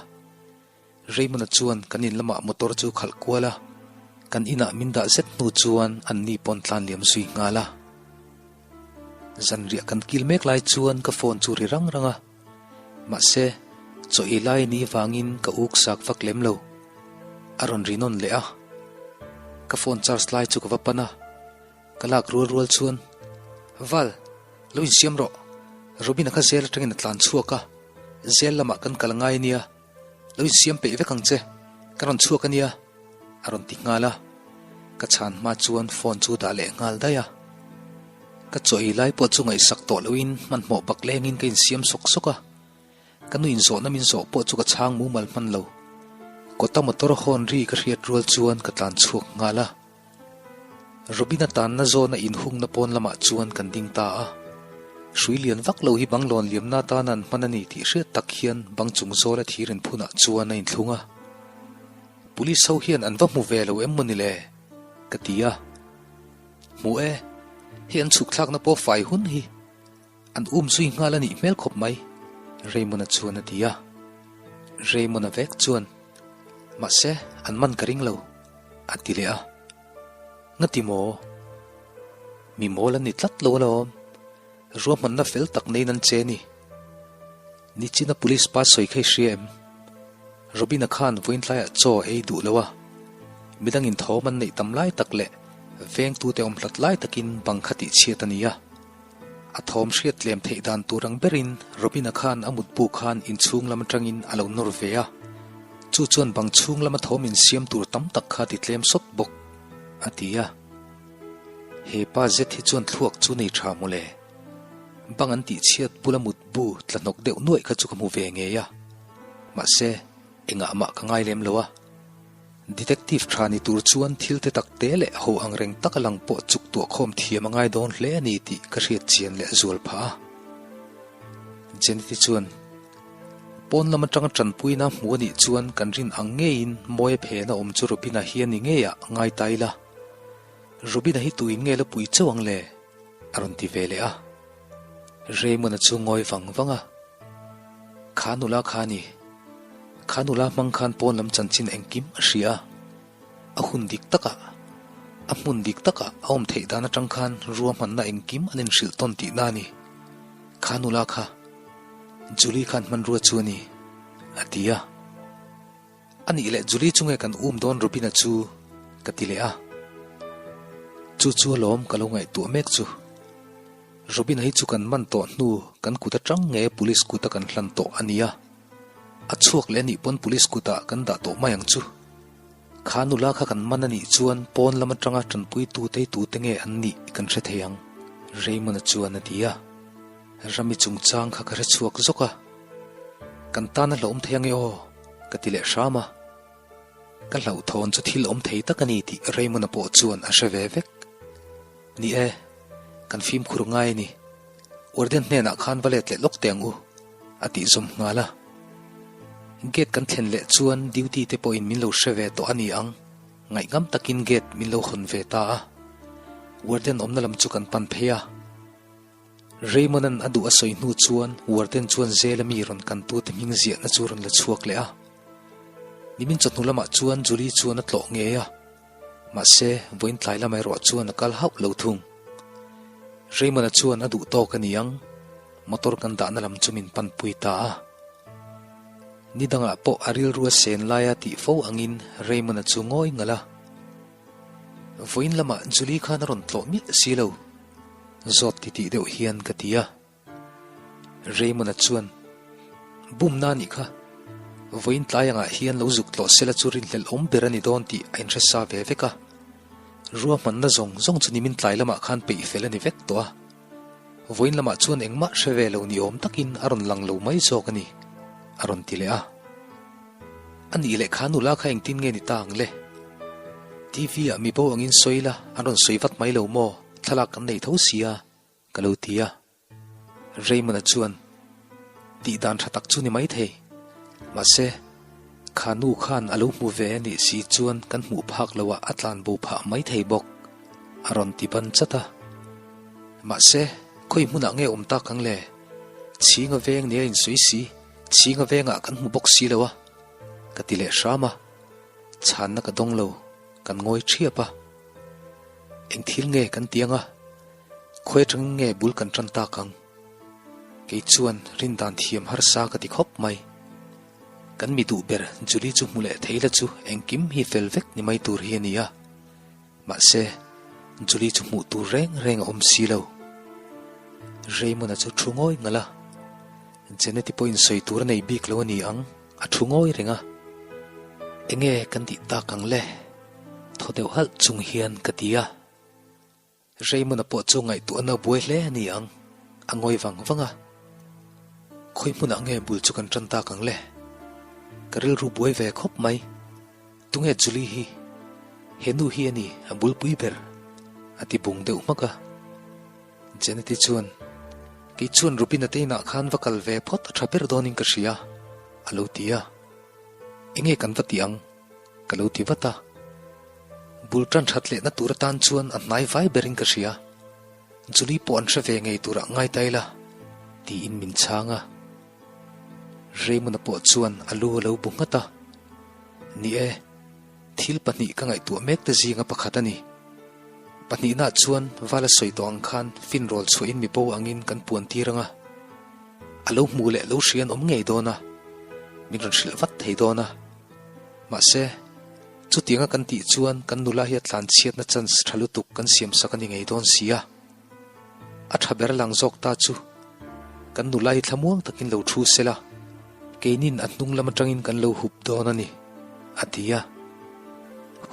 Raymond-a chuan kan in lamah motor chu khalh kual a, kan inah min dah zet hnu chuan an ni pawn tlan liam zui nghal a. Zanriah kan kil mek lai chuan ka phone chu ri rang rang a, mahse, chaw ei lai ni vangin ka uk sak vak lem lo. A rawn ri nawn leh a, ka phone charge lai chu ka va pan a, ka lak rual rual chuan, Val, lo insiam rawh, Robin-a kha zel atangin a tlan chhuak a, zel lamah kan kal ngai ania, Lo insiam peih vek ang che, ka rawn chhuak a nia, a rawn ti nghal a. Ka chhan hma chuan phone chu dah leh nghal daih a. Ka chaw ei lai pawh chu ngaihsak tawh loin hmanhmawh bak lengin ka insiam sawk sawk a. Ka nu inzawhna min zawh pawh chu ka chhang mumal hman lo. Kawta motor horn ri ka hriat rual chuan ka tlan chhuak nghal a. Robina tanna zawna inhungna pawn lamah chuan kan ding ta a. Hrui lian vak lo hi bang lawn liamna atana an hman a ni tih hriat tak hian bang chung zawla thir inphunah chuan a inthlung a. Police ho hian an va hmu ve lo em maw ni le? ka ti a. Hmu e, hei an chhuk thlakna pawh fai hun hi an um zui nghal a nih hmel khawp mai, Raymond-a chuan a ti a. Raymond-a vek chuan, Mahse, an man ka ring lo, a ti leh a. Ngati maw? Mi mawl an ni tlat lo alawm. Ruahmanna fel tak neiin an che ni. Nichina police pa sawi kha i hria em? Robina khan vawiin tlaiah chaw ei duh lo a, midangin thawm an neih tam lai tak leh vengtute awm hlat lai takin bang kha tihchhiat a ni a. A thawm hriat tlem theih dan tur ang berin Robina khan a mutbu khan inchhung lam atangin a lo nawr ve a, chu chuan bang chhung lama thawm insiam tur tam tak kha ti tlem sawt bawk, a ti a. He pa zet hi chuan thluak chu nei tha mawle. Bang an tihchhiat bula mutbu tla hnawk deuh nuaih kha chu ka hmu ve ngei a. Mahse, engah mah ka ngai lem lo a. Detective tha ni tur chuan thil te tak te leh ho ang reng tak a lang pawh chuk tuah khawm thiam a ngai dawn hle a ni tih ka hriat chian leh zual phah a. Jeneti chuan, Pawn lam atanga tanpuina hmu a nih chuan kan rin ang ngeiin Mawia phena awm chu Robina hi a ni ngeiah ngai ta ila. Robina hi tuin nge la pui chauh ang le? A rawn ti ve leh a. Raymond-a chu ngawi vang vang a. Kha nula kha a ni. Kha nula hmang khan pawn lam chanchin engkim a hria a. A hun dik takah, a hmun dik takah a awm theih dan atang khan ruahmanna engkim an inhrilh tawn tihna a ni. Kha nula kha Julie khan hmanrua chu a ni, a ti a. A nih leh Julie chu nge kan um dawn Robina chu ka ti leh a. Chu chu alawm ka lo ngaihtuah mek chu. Robina hi chu kan man tawh hnu kan kut atang nge police kut a kan hlan tawh a nia. A chhuak leh anih pawn police kutah kan dah tawh mai ang chu. Kha nula kha kan man anih chuan pawn lam atanga tanpui tute hi tute nge an nih kan hre thei ang Raymond-a chuan a ti a. Rami chungchang kha ka hre chhuak zawk a. Kan tan a hlauhawm thei ange aw. Ka ti leh hram a, ka hlauhthawn chu thil awm thei tak a ni tih Raymond-a pawh chuan a hre ve vek. Ni e, kan fimkhur ngai a ni. Warden hnenah khan va let leh lawk teh ang u, a tih zawm nghal a. Gate kan thlen leh chuan duty te pawhin min lo hre ve tawh a ni ang, ngaihngam takin gate min lo hawn ve ta a. Warden awmna lam chu kan pan phei a. Raymond-a'n a duh a sawi hnu chuan Warden chuan zela mi rawn kantute hming ziahna chu rawn la chhuak leh a. Nimin chawhnu lamah chuan Julie chuan a tlawh ngei a, mahse vawiin tlai lamah erawh chuan a kal hauh lo thung. Raymond-a chuan a duh tawk a ni ang, motor kan dahna lam chu min panpui ta a. Ni dangah pawh a rilru a sen laia tih fo angin Raymond-a chu ngawi ngalh a. Vawiin lamah Julie khan a rawn tlawh miah si lo. Zawt titih deuh hian ka ti a. Raymond-a chuan, Bumna a nih kha. Vawiin tlai angah hian lo zuk tlawh sela chu rinhlelh awm ber a ni dawn tih a inhre sa ve vek a. Ruahmanna zawng zawng chu nimin tlai lamah khan peih fel a ni vek tawh a. Vawiin lamah chuan engmah hre ve lo ni awm takin a rawn lang lo mai zawk a ni, a rawn ti leh a. A nih leh kha nula kha engtin nge ni ta ang le? TV ah mi bo angin sawi la, an rawn sawi vat mai lo maw? Thlalak kan nei tho sia, ka lo ti a. Raymond-a chuan, Tih dan tha tak chu ni maithei. Mahse, kha nu khan a lo hmu ve a nih si chuan kan hmuh phak loh ah a tlan bo phah maithei bawk, a rawn ti ban chat a. Mahse, khawi hmunah nge awm tak ang le? Chhinga veng nia insawi si. Chhinga vengah kan hmu bawk si lo a, ka ti leh hram a, chhanna ka dawng lo, kan ngawi thiap a. Eng thil nge kan ti anga, khawi atangin nge bul kan tan tak ang? Kei chuan rindan thiam harsa ka ti khawp mai. Kan mi duh ber Julie chu hmu leh thei la chu engkim hi fel vek ni mai tur hi a ni a. Mahse, Julie chu hmuh tur reng reng a awm si lo. Raymond-a chu thu ngawi ngalh a, Jeneti pawhin sawi tur a nei bik lo a ni ang, a thu ngawi reng a. Enge kan tih tak ang le? Thaw deuh halh chung hian ka ti a. Raymond-a pawh chu ngaihtuahna buai hle a ni ang, a ngawi vang vang a. Khawi hmunah nge bul chu kan tan tak ang le? Ka rilru buai ve khawp mai. Tunge Julie hi? He nu hi a ni, a bulpui ber. A ti bung deuh hmak a. Jeneti chuan, Kei chuan Rubina te inah khan va kal ve phawt a tha ber dawnin ka hria, a lo ti a. Enge kan va ti ang? Ka lo ti vat a. Bul tan that lehna tur atan chuan a hnai vai berin ka hria. Julie pawh an hre ve ngei turah ngai ta ila, tiin min chhang a. Raymond-a pawh chuan a lu a lo bu nghat a. Ni e, thil pahnih ka ngaihtuah mek te zinga pakhat a ni. Pahnihnaah chuan vala sawi tawh ang khan finrawl chhuahin mi bo angin kan puan tir ang a. A lo hmu leh lo hria an awm ngei dawn a, min rawn hrilh vat thei dawn a. Mahse, chutianga kan tih chuan kan nula hi a tlanchhiatna chance tha lutuk kan siamsak a ni ngei dawn si a. A tha ber lang zawk ta chu kan nula hi thlamuang takin lo thu sela, keinin a hnung lam atangin kan lo hup dawn a ni, a ti a.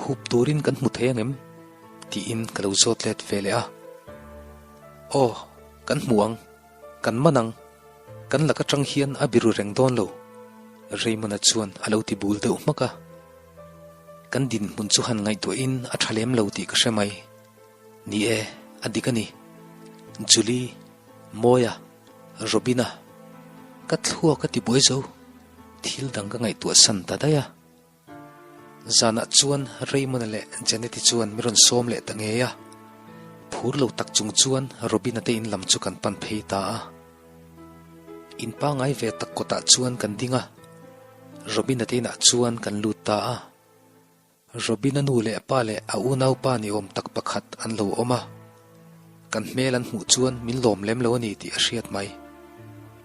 Hup turin kan hmu thei angem? tiin ka lo zawt let ve leh a. Aw, kan hmu ang, kan man ang, kan lak atang hian a biru reng dawn lo, Raymond-a chuan a lo ti bul deuh hmak a. Kan dinhmun chu han ngaihtuahin a tha lem lo tih ka hre mai. Ni e, a dik a ni. Julie, Mawia, Robina, ka thluak a ti buai zo. Thil dang ka ngaihtuah san ta daih a. Zanah chuan Raymond-a leh Janet-i chuan mi rawn sawm leh ta ngei a. Phur lo tak chung chuan Robina te in lam chu kan pan phei ta a. In pangai ve tak kawtah chuan kan ding a. Robina te inah chuan kan lut ta a. Robin-a nu leh pa leh a unaupa ni awm tak pakhat an lo awm a, kan hmel an hmuh chuan min lawm lem lo a ni tih a hriat mai.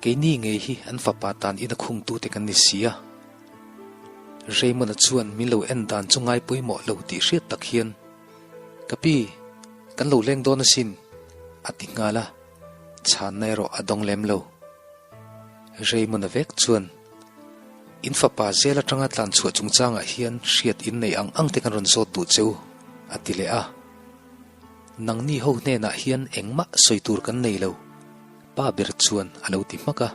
Keini ngei hi an fapa tan ina khungtute kan ni si a. Raymond-a chuan min lo en dan chu ngai pawimawh lo tih hriat tak hian, Ka pi, kan lo leng dawn asin, a ti nghal a, chhanna erawh a dawng lem lo. Raymond-a vek chuan, In fapa zel atanga tlan chhuah chungchangah hian hriat in nei ang ang te kan rawn zawt duh che u, a ti leh a. Nangni ho hnenah hian engmah sawi tur kan nei lo, pa ber chuan a lo ti hmak a.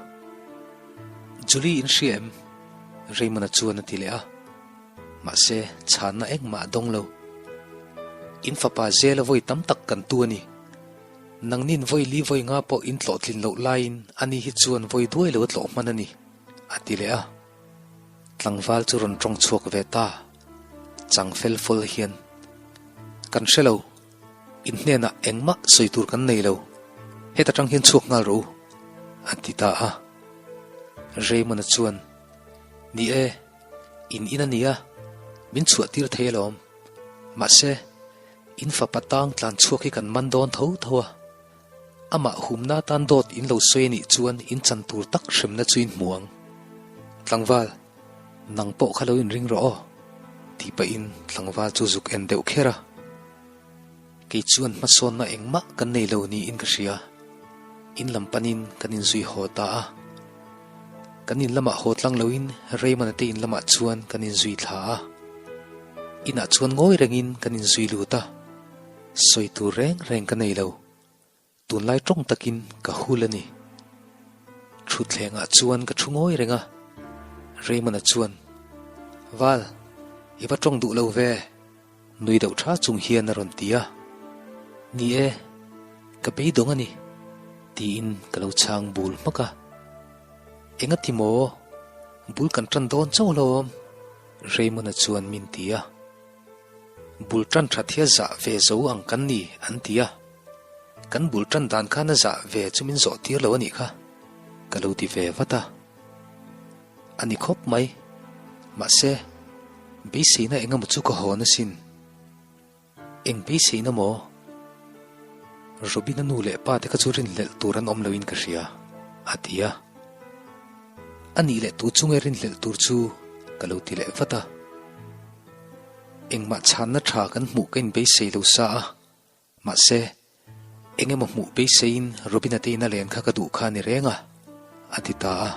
Julie in hria em? Raymond-a chuan a ti leh a. Mahse, chhanna engmah a dawng lo. In fapa zela vawi tam tak kan tu a ni. Nangnin vawi li vawi nga pawh in tlawh tlin loh laiin ani hi chuan vawi duai lo a tlawh hman a ni, a ti leh a. Tlangval chu rawn tawng chhuak ve ta, chang fel fawl hian, Kan hre lo, in hnenah engmah sawi tur kan nei lo, heta tang hian chhuak nghal rawh u, a ti ta a. Raymond-a chuan, Ni e, in in a nia, min chhuah tir thei alawm. Mahse, In fapa tang tlan chhuak hi kan man dawn tho tho a, amah humna atan dawt in lo sawi a nih chuan in chan tur tak hremna chu in hmu ang. Tlangval, nang pawh kha lo inring rawh aw, tih pahin tlangval chu zuk en deuh kher a. Kei chuan hmasawnna engmah kan nei lo niin ka hria. In lam panin kan inzui haw ta a. Kan in lamah haw tlang loin Raymond-a te in lamah chuan kan inzui thla a. Inah chuan ngawi rengin kan inzui lut a, sawi tur reng reng ka nei lo. Tunlai tawng takin ka hul a ni. Thutthlengah chuan ka thu ngawi reng a, Raymond-a chuan, Val, i va tawng duh lo ve. Nui deuh tha chung hian a rawn ti a, Ni e, ka beidawng a ni, tiin ka lo chhang bul hmak a. Engati maw? Bul kan tan dawn chauh alawm, Raymond-a chuan min ti a. Bul tan that hi a zah ve zo ang kan ni, an ti a. Kan bul tan dan khan a zah ve chu min zawh tir lo a nih kha, ka lo ti ve vat a. A ni khawp mai. Mahse, beiseina eng emaw chu ka hawn asin. Eng beiseina maw? Robin-a nu leh pa te kha chu rinhlelh tur an awm loin ka hria, a ti a. A nih leh tu chunge rinhlelh tur chu ka lo ti leh vat a. Engmah chhanna tha kan hmuh ka inbeisei lo sa a. Mahse, eng emaw hmuh beiseiin Robina te ina len kha ka duh kha a ni reng a, a ti ta a.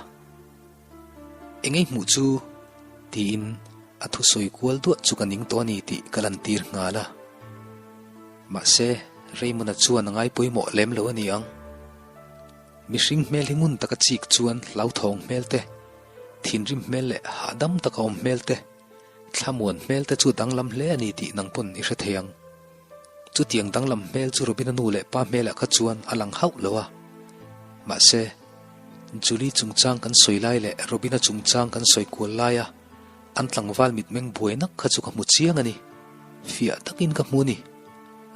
Eng ei hmuh chu? tiin a thusawi kual duah chu ka ning tawh a ni tih ka lantir nghal a. Mahse, Raymond-a chuan a ngai pawimawh lem lo a ni ang. Mihring hmel hi ngun taka chik chuan hlauthawng hmel te, thinrim hmel leh hahdam taka awm hmel te, thlamuan hmel te chu danglam hle a ni tih nang pawn i hre thei ang. Chutiang danglam hmel chu Robina nu leh pa hmelah kha chuan a lang hauh lo a. Mahse, Julie chungchang kan sawi lai leh Robina chungchang kan sawi kual laia an tlangval mitmeng buai nak kha chu ka hmu chiang a ni. Fiah takin ka hmu a ni,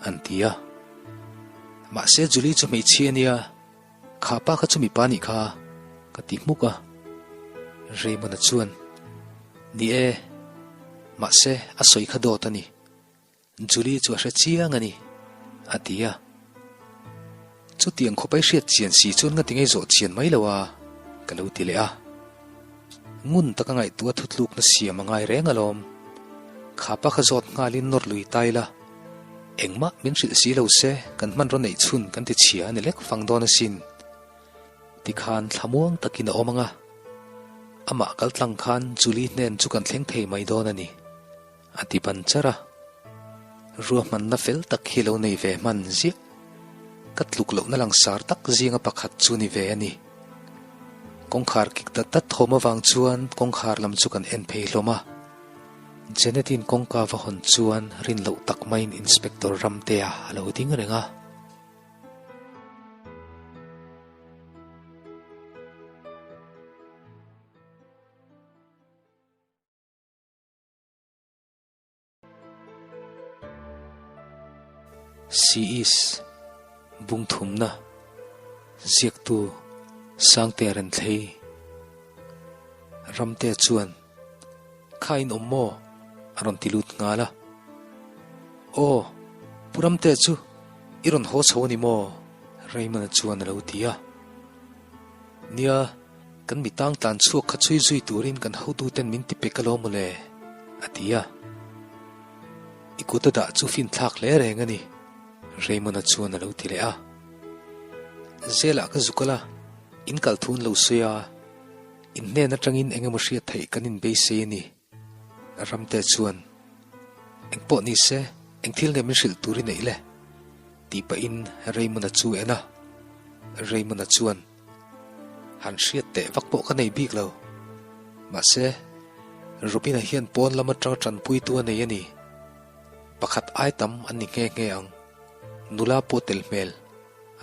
an ti a. Mahse, Julie chu hmeichhia a nia. Kha pa kha chu mipa nih kha ka ti hmuk a, Raymond-a chuan, Ni e, mahse a sawi kha dawt a ni, Julie chu a hre chiang a ni, a ti a. Chutiang khawpai hriat chian si chuan nga ti ngei zawh chian mai lo a, ka lo ti leh a. Ngun taka ngaihtuah thutlukna siam a ngai reng alawm. Kha pa kha zawt nghalin nawr lui ta ila. Engmah min hrilh si lo se kan hmanraw neih chhun kan ti chhia a ni lek fang dawn asin. Tikhan thlamuang takin a awm ang a, amah kal tlang khan Julie hnen chu kan thleng thei mai dawn a ni, a ti ban char a. Ruahmanna fel tak hi lo nei ve hman ziah. Ka tluk lohna langsar tak zinga pakhat chu ni ve a ni. Kawngkhar kik dat dat thawm avang chuan kawngkhar lam chu kan en phei hlawm a. Janet-in kawngka va hawn chuan rin loh tak maiin Inspector Ramtea a lo ding reng a. She is Bungthumna Ziaktu Sangtea Renthlei Ramtea chuan Kha in awm maw? a rawn ti lut nghal a. Aw, Pu Ramtea chu i rawn haw chho a ni maw? Raymond-a chuan a lo ti a. Nia, kan mi tang tlan chhuak kha chhui zui turin kan hotuten min ti pek alawm mawle, a ti a. I kut a dah chu finthlak hle reng a ni, Raymond-a chuan a lo ti leh a. Zelah ka zuk al a, in kal thun lo sawi a, in hnen atangin eng emaw hriat theih kan inbeisei a ni, Ramte chuan, Engpawh ni se, eng thil nge min hrilh tur i neih le? Tih pahin Raymond-a chu a en a. Raymond-a chuan, Han hriat teh vak pawh ka nei bik lo. Mahse, Robin-a hian pawn lam atanga tanpuitu a nei a ni. Pakhat ai tam an ni nghe nghe ang. Nula pawh tel hmel,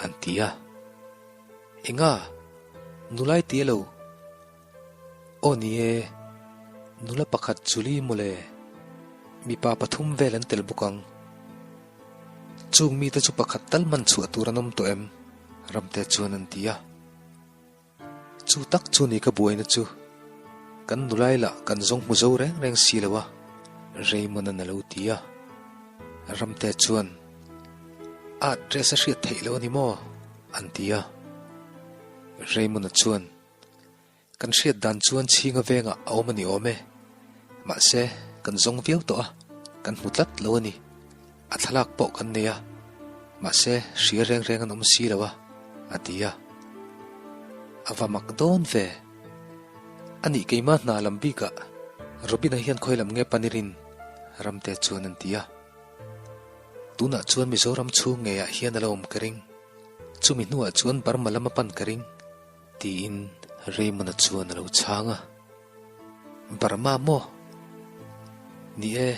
an ti a. Enga? Nula i ti elo? Aw ni e, nula pakhat Julie mawle, mipa pathum vel an tel bawk ang. Chung mite chu pakhat tal man chhuah tur an awm tawh em? Ramte chuan an ti a. Chu tak chu ni ka buaina chu, kan nulai lah kan zawng hmu zo reng reng si lo a, Raymond-a'n a lo ti a. Ramte chuan, A address a hriat theih lo a ni maw? an ti a. Raymond-a chuan, Kan hriat dan chuan chhinga vengah a awm a ni awm e. Mahse, kan zawng viau tawh a, kan hmu tlat lo a ni. A thlalak pawh kan nei a, mahse hria reng reng an awm si lo a, a ti a. A va mak dawn ve. A nih keimah hna lam bikah Robin-a hian khawi lam nge Panirin Ramte chuan an ti a. Tunah chuan Mizoram chhung ngeiah hian a la awm ka ring. Chumi hnuah chuan Burma lam a pan ka ring. Tiin Raymond-a chuan a lo chhang a. Burma maw? Ni e,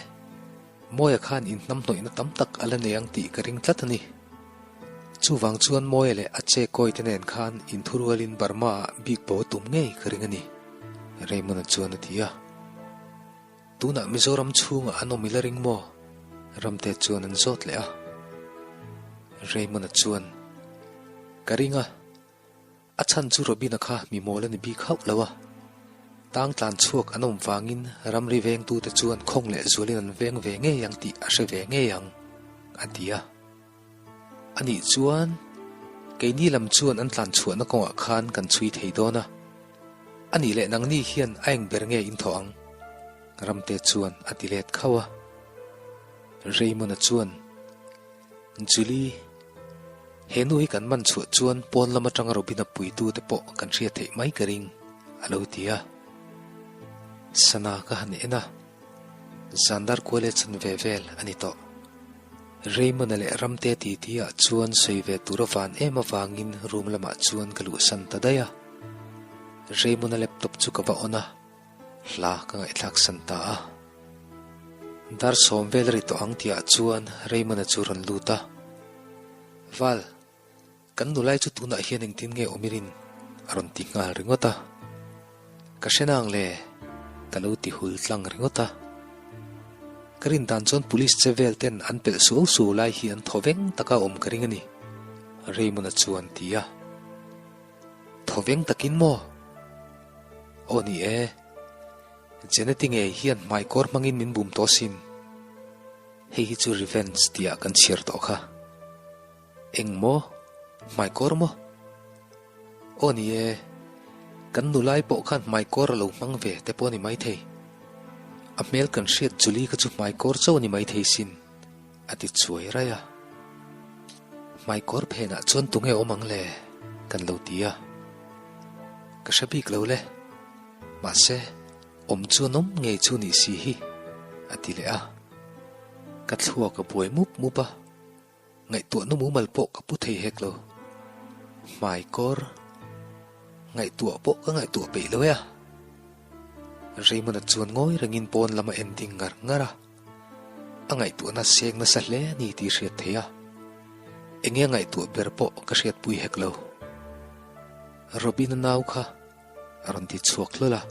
Mawia khan inhnamhnawihna tam tak a la nei ang tih ka ring tlat a ni. Chuvang chuan Mawia leh a che kawi te nen khan inthurualin Burma-ah bik bo a tum ngei ka ring a ni, Raymond-a chuan a ti a. Tunah Mizoram chhungah an awm i la ring maw? Ramte chuan an zawt leh a. Raymond-a chuan, Ka ring a, a chhan chu Robin-a kha mi mawl a ni bik hauh lo a. Tang tlan chhuak an awm vangin ramri vengtute chuan khawng leh zualin an veng ve ngei ang tih a hre ve ngei ang, a ti a. Anih chuan keini lam chuan an tlan chhuahna kawngah khan kan chhui thei dawn a. Anih leh nangni hian a eng ber nge in thawh ang? Ramte chuan a ti let khauh a. Raymond-a chuan, Julie, he nu hi kan man chhuah chuan pawn lam atanga Robin-a puitute pawh kan hriat theih mai ka ring, a lo ti a. Sana ka han en a, Zandar kual e chan ve vel a ni tawh. Raymond-a leh Ramte titi ah chuan sawi ve tur a van em avangin room lamah chuan ka luhsan ta daih a. Raymond-a laptop chu ka va on a, hla ka ngaihthlak san ta a. Dar sawm vel a ri tawh ang tihah chuan Raymond-a chu rawn lut a. Val, kan nulai chu tunah hian engtin nge awm i rin? a rawn ti nghal ringawt a. Ka hre nang le, ka lo ti hul tlang ringawt a. Ka rin dan chuan police che vel ten an pelh suau suau lai hi an thaw veng taka awm ka ring a ni, Raymond-a chuan ti a. Thaw veng takin maw? Aw ni e, Jeneti ngei hian hmaikawr hmangin min bum tawh asin. Hei hi chu revenge tihah kan chhiar tawh kha. Eng maw? Hmaikawr maw? Aw ni e, kan nulai pawh khan hmaikawr a lo hmang ve te pawh a ni maithei. A hmel kan hriat Julie kha chu hmaikawr chauh a ni maithei sin, a ti chuai raih a. Hmaikawr phenah chuan tunge awm ang le? kan lo ti a. Ka hre bik lo le. Mahse, awm chu an awm ngei chu nih si hi, a ti leh a. Ka thluak a buai mup mup a. Ngaihtuahna mumal pawh ka pu thei hek lo. Hmaikawr ngaihtuah pawh ka ngaihtuah peih lo e a. Raymond-a chuan ngawi rengin pawn lam a en ding ngar ngar a. A ngaihtuahna seng nasa hle a ni tih hriat theih a. Enge a ngaihtuah ber pawh ka hriatpui hek lo. Robin-a nau kha a rawn ti chhuak hlawl a.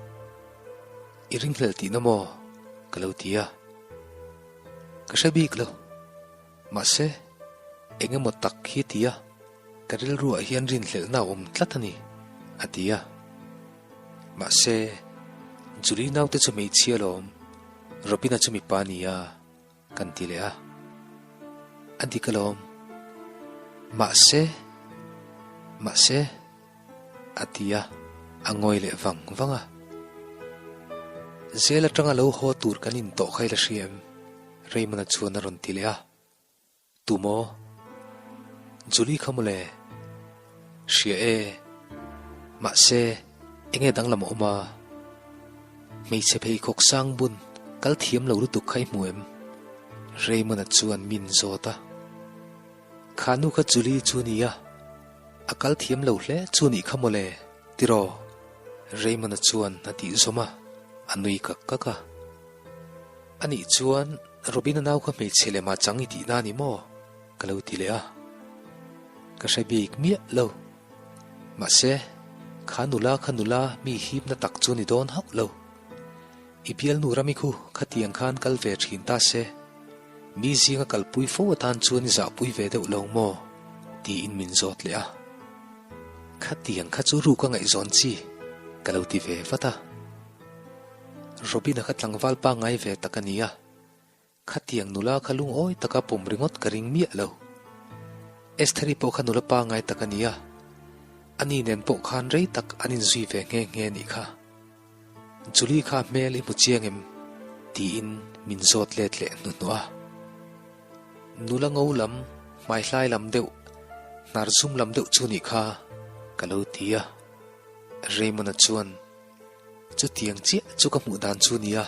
I ringhlel tihna maw? ka lo ti a. Ka hre bik lo. Mahse, eng emaw tak hi ti a, ka rilruah hian rinhlelhna a awm tlat a ni, a ti a. Mahse, Julie naute chu hmeichhia alawm, Robina chu mipa a ni a, kan ti leh a. A dik alawm. Mahse, mahse, a ti a, a ngawi leh vang vang a. Zel atanga lo haw tur kan intawh kha i la hria em? Raymond-a chuan a rawn ti leh a. Tu maw? Julie kha mawle. Hria e. Mahse, enge danglam a awm a? Hmeichhe pheikhawk sang bun kal thiam lo lutuk kha i hmu em? Raymond-a chuan min zawt a. Kha nu kha Julie chu nia, a kal thiam lo hle chu nih kha mawle, tiraw? Raymond-a chuan a tih zawm a, a nui kak kak a. Anih chuan Robin-a nau kha hmeichhe lema chang i tihna a ni maw? Ka lo ti leh a. Ka hre bik miah lo. Mahse, kha nula kha nula mi hipna tak chu ni dawn hauh lo. I bialnu rami khu khatiang khan kal ve thin ta se, mi zinga kalpui fo atan chuan i zahpui ve deuh lo maw? Tiin min zawt leh a. Khatiang kha chu ruk a ngaihzawn chi, ka lo ti ve vat a. Robin-a kha tlangval pangngai ve tak a ni a, khatiang nula kha lungawi taka pawm ringawt ka ring miah lo. Estheri pawh kha nula pangngai tak a ni a, ani nen pawh khan rei tak an inzui ve nghe nghe a nih kha. Julie kha hmel i hmu chiang em? tiin min zawt let leh hnuhnawh a. Nula ngo lam, hmaihlai lam deuh, hnar zum lam deuh chu nih kha ka lo ti a. Raymond-a chuan, Chutiang chiah chu ka hmuh dan chu nia.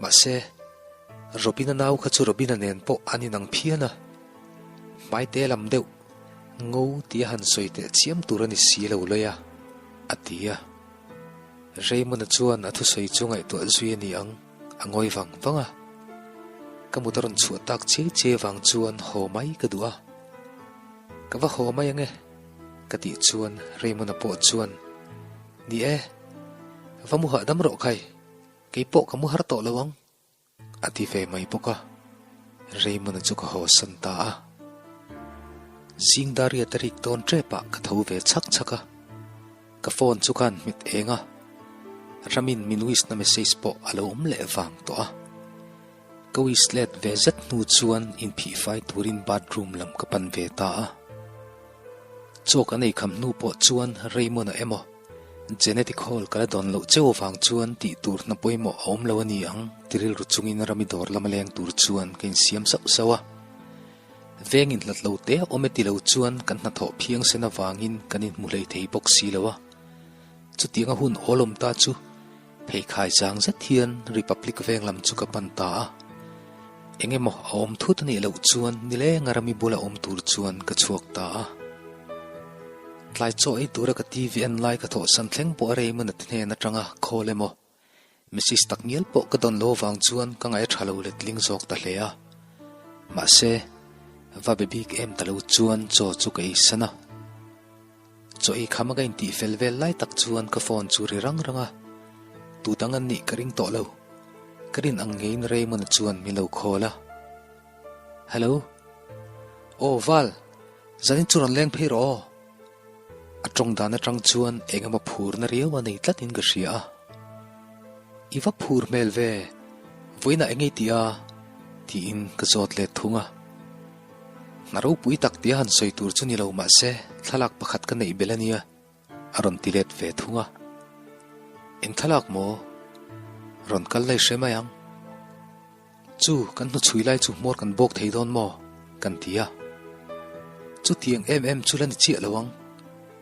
Mahse, Robin-a nau kha chu Robin-a nen pawh an inang phian a. Hmaite lam deuh, ngo tia han sawi teh chiam tur a ni si lo lawi a, a ti a. Raymond-a chuan a thusawi chu ngaihtuah zui a ni ang, a ngawi vang vang a. Ka mut a rawn chhuah tak chiai chiai vang chuan haw mai ka duh a. Ka va haw mai ang e, ka tih chuan Raymond-a pawh chuan, Ni e, va mu hahdam rawh khai, kei pawh ka mu har tawh lo ang, a ti ve mai bawk a. Raymond-a chu ka haw san ta a. Zing Daria te rik dawn ṭepah ka tho ve chhak chhak a. Ka phone chu khan hmet eng a, Ramin min wish na message pawh a lo awm leh vang tawh a. Ka wish let ve zet hnu chuan inphihfai turin bathroom lam ka pan ve ta a. Chaw kan ei kham hnu pawh chuan Raymond-a emaw Genetic Hall ka la dawn loh cheu avang chuan tih tur hna pawimawh a awm lo a ni ang ti rilru chungin rami dawr lama leng tur chuan ka insiam sauh sauh a. Veng inhlat lo te awm e ti lo chuan kan hnathawh phiang sen avangin kan inhmu hlei thei bawk si lo a. Chutianga hun awlawm ta chu Pheikhai chang zet hian Republic veng lam chu ka pan ta a. Eng emaw a awm thut a nih loh chuan nileng a rami bula awm tur chuan ka chhuak ta a. Tlai chaw ei tura ka TV en lai ka thawhsan thleng pawh a rei hmun a ti hnen atanga call emaw. Message tak ngial pawh ka dawn lo avang chuan ka ngaih a tha lo letling zawk ta hle a. Mahse, va be bik em ta lo chuan chaw chu ka ei san a. Chaw ei kham a ka intih fel vel lai tak chuan ka phone chu ri rang rang a, tu dang an nih ka ring tawh lo. Ka rin ang ngeiin Raymond-a chuan min lo call a. Hello. Aw Val, zanin chu rawn leng phei rawh aw. A tawng dan atang chuan eng emaw phurna riau a nei tlatin ka hria a. I va phur hmel ve, vawiinah eng ei tih a? tiin ka zawt let thung a. Hna ropui tak tia han sawi tur chu ni lo mahse thlalak pakhat ka neih belh a nia, a rawn ti let ve thung a. Eng thlalak maw? Rawn kal lai hre mai ang. Chu kan hnuchhui lai chu hmawr kan bawk thei dawn maw? kan ti a. Chutiang em em chu la ni chiah lo ang.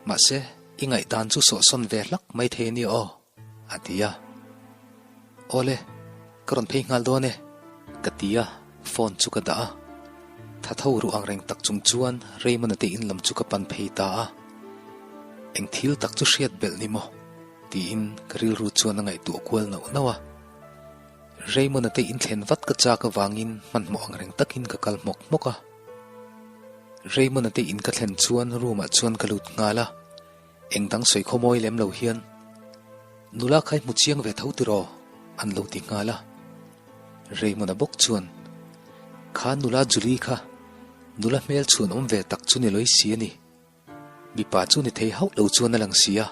Mahse, i ngaihdan chu sawhsawn ve hlak mai thei a nia aw, a ti a. Awle, ka rawn phei nghal dawn e, ka ti a, phone chu ka dah a. Tha tho ruh ang reng tak chung chuan Raymond-a te in lam chu ka pan phei ta a. Eng thil tak chu hriat belh ni maw? tiin ka rilru chuan a ngaihtuah kual nauh nauh a. Raymond-a te inthlen vat ka chak avangin hmanhmawh ang reng takin ka kal hmawk hmawk a. Raymond-a te in ka thlen chuan room-ah chuan ka lut nghal a, eng dang sawi khawmawi lem lo hian, Nula kha i hmu chiang ve tho tiraw? an lo ti nghal a. Raymond-a bawk chuan, Kha nula Julie kha nula hmel chhun awm ve tak chu ni lawih si a ni. Mipa chu ni thei hauh lo chuan a lang si a,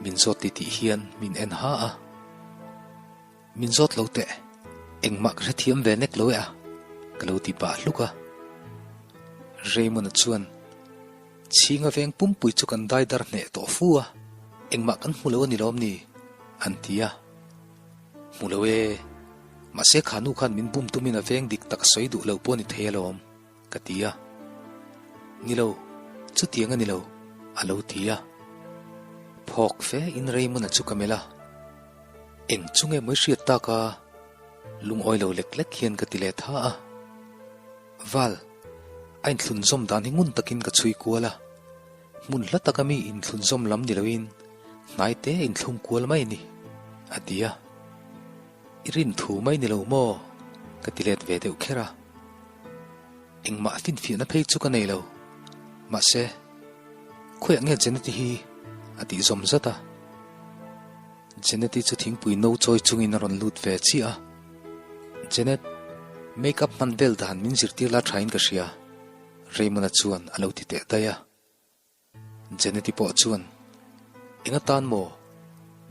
min zawt ti tih hian min en ha a. Min zawt lo teh, engmah ka hrethiam ve nek lo e a, ka lo ti pah hluk a. Raymond-a chuan, Chhinga veng pumpui chu kan dai dar hneh tawh fu a, engmah kan hmu lo a ni lawm ni? an ti a. Hmu lo e, mahse kha nu khan min bum tumin a veng dik tak a sawi duh lo pawh a ni thei alawm. Ka ti a. Ni lo, chutiang a ni lo, a lo ti a. Phawk fe in Raymond-a chu ka melh a. Eng chu nge mawi hriat tak a? Lungawi lo lek lek hian ka ti leh tha a. Val, a inthlunzawm dan hi ngun takin ka chhui kual a. Hmun hla taka mi inthlunzawm lam ni loin hnai te a inthlung kual mai a ni, a ti a. I rin thu mai ni lo maw? Ka ti let ve deuh kher a. Engmah finfiahna phei chu ka nei lo. Mahse, khawiah nge Jeneti hi? a tih zawm zat a. Jeneti chu thingpui no chawi chungin a rawn lut ve chiah a. Jenet, make up hman vel dan min zirtir la thain ka hria, Raymond-a chuan a lo ti teh daih a. Jeneti pawh chuan, Eng atan maw?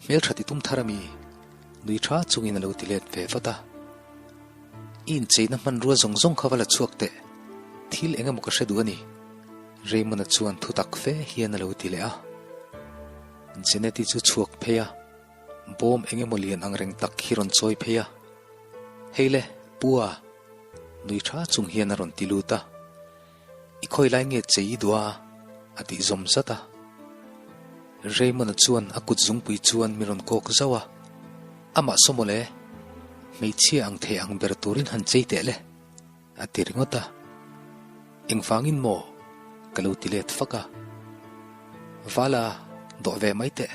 Hmeltha ti tum thar a mi? Nui tha chungin a lo ti let ve vat a. I incheina hmanrua zawng zawng kha va la chhuak teh. Thil eng emaw ka hre duh a ni. Raymond-a chuan thutak fe hian a lo ti leh a. Jeneti chu chhuak phei a, bawm eng emaw lian ang reng tak hi rawn chawi phei a. Hei le, Pua! Nui tha chung hian a rawn ti lut a. I khawi lai nge che i duh a? a tih zawm zat a. Raymond-a chuan a kut zungpui chuan min rawn kawk zauh a, Amah saw mawle, hmeichhia ang thei ang ber turin han chei teh le, a ti ringawt a. Engvangin maw? ka lo ti let fak a. Vala, dawh ve mai teh.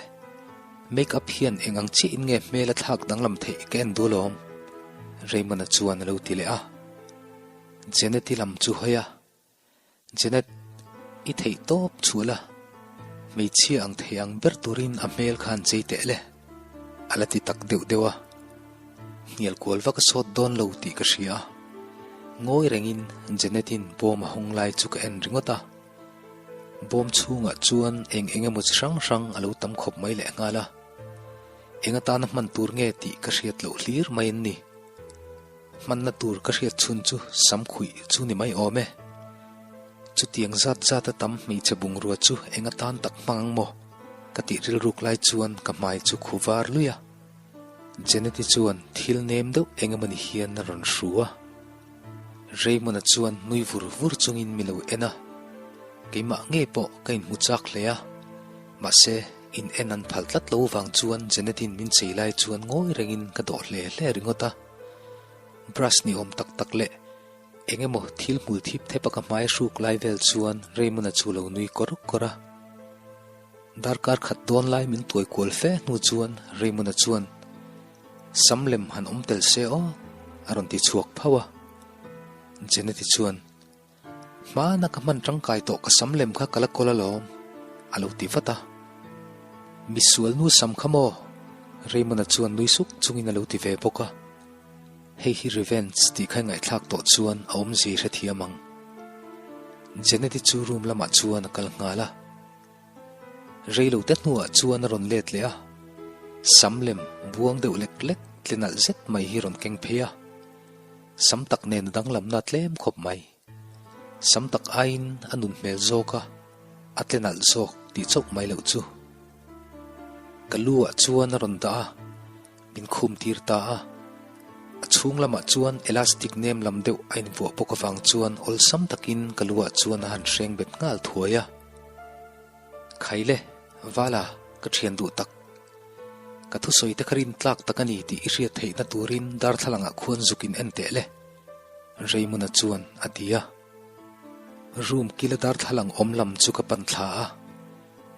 Make up hian eng ang chiahin nge hmel a thlak danglam theih ka en duh alawm, Raymond-a chuan a lo ti leh a. Janet-i lam chu hawi a, Janet, i theih tawp chhuah la, hmeichhia ang thei ang ber turin a hmel khan chei teh le, a la ti tak deuh deuh a. Hnial kual vak a sawt dawn lo tih ka hria a, ngawi rengin Janet-in bawm a hawng lai chu ka en ringawt a. Bawm chhungah chuan eng eng emaw chi hrang hrang a lo tam khawp mai lehnghal a, eng atana hman tur nge tih ka hriat loh hlir mai an ni. Hmanna tur ka hriat chhun chu sam khuih chu ni mai awm e. Chutiang zat zat a tam hmeichhe bungrua chu eng atan tak hmang ang maw? Ka tih rilruk lai chuan ka hmai chu khu var lui a. Jeneti chuan thil nem deuh eng emawni hian a rawn hru a. Raymond-a chuan nui vur vur chungin mi lo en a. Keimah ngei pawh ka inhmu chak hle a. Mahse, in en an phal tlat lo vang chuan Jenetin min chei lai chuan ngawi rengin ka dawh hle hle ringawt a. Brush ni awm tak tak leh eng emaw thil hmul thip thep a ka hmai hruk lai vel chuan Raymond-a chu lo nui kawr kawr a. Darkar khat dawn lai min tuai kual fe hnu chuan Raymond-a chuan. Sam lem han awm tel se aw, a rawn ti chhuak phauh a. Jeneti chuan, Hmana ka hman tangkai tawh ka sam lem kha ka la kawl alawm, a lo ti vat a. Misual nu sam kha maw? Raymond-a chuan nui suk chungin a lo ti ve bawk a. Hei hi revenge tih kha i ngaihthlak tawh chuan a awmzia i hrethiam ang. Jeneti chu room lamah chuan a kal nghal a. Reilote hnuah chuan a rawn let leh a, sam lem buang deuh lek lek tle nalh zet mai hi rawn keng phei a. Sam tak nen a danglamna tlem khawp mai. Sam tak aiin a nun hmel zawk a, a tle nalh zawk tih chauh mai loh chu. Ka lu ah chuan a rawn dah a, min khum tir ta a. A chhung lamah chuan elastic nem lam deuh a invuah bawk avang chuan awlsam takin ka lu ah chuan a han hreng bet nghal thuai a. Khaile, Vala, ka thian duh tak. Ka thusawi te kha rin tlak tak a ni tih i hriat theihna turin darthlalangah khuan zuk in en teh le, Raymond-a chuan a ti a. Room kila darthlalang awm lam chu ka pan thla a,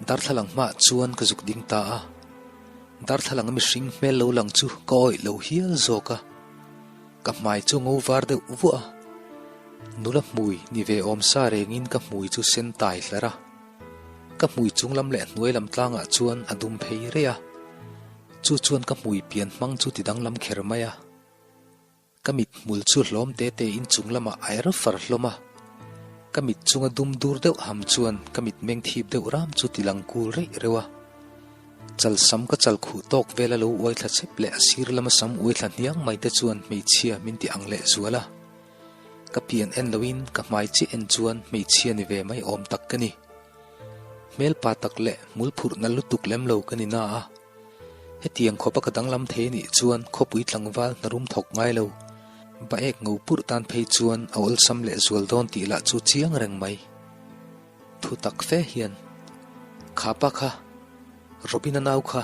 darthlalang hmaah chuan ka zuk ding ta a. Darthlalang a mihring hmel lo lang chu ka awih lo hial zawk a, ka hmai chu ngo var deuh vuah a. Nula hmui ni ve awm sa rengin ka hmui chu sen tai hlar a. Ka hmui chung lam leh hnuai lam tlangah chuan a dum phei rei a, chu chuan ka hmui pian hmang chu ti danglam kher mai a. Ka mit hmul chu hlawm te te in chung lamah a er far hlawm a, ka mit chunga dum dur deuh ham chuan ka mit meng thip deuh ram chu ti lang kul reih reuh a. Chal sam ka chal khuh tawk vela lo uai thla chep leh a sir lama sam uai thla hniang mai te chuan hmeichhia min ti ang leh zual a. Ka pian en loin ka hmai chiah en chuan hmeichhia ni ve mai awm tak ka ni. Hmelpa tak leh hmul phurh nal lutuk lem lo ka ni na a. Hetiang khawpa ka danglam thei anih chuan khawpui tlangval hnarum thawk ngai lo. Baek ngo purh tan phei chuan a awlsam leh zual dawn tih lah chu chiang reng mai. Thu tak fe hian, Khapa kha, Robin-a nau kha,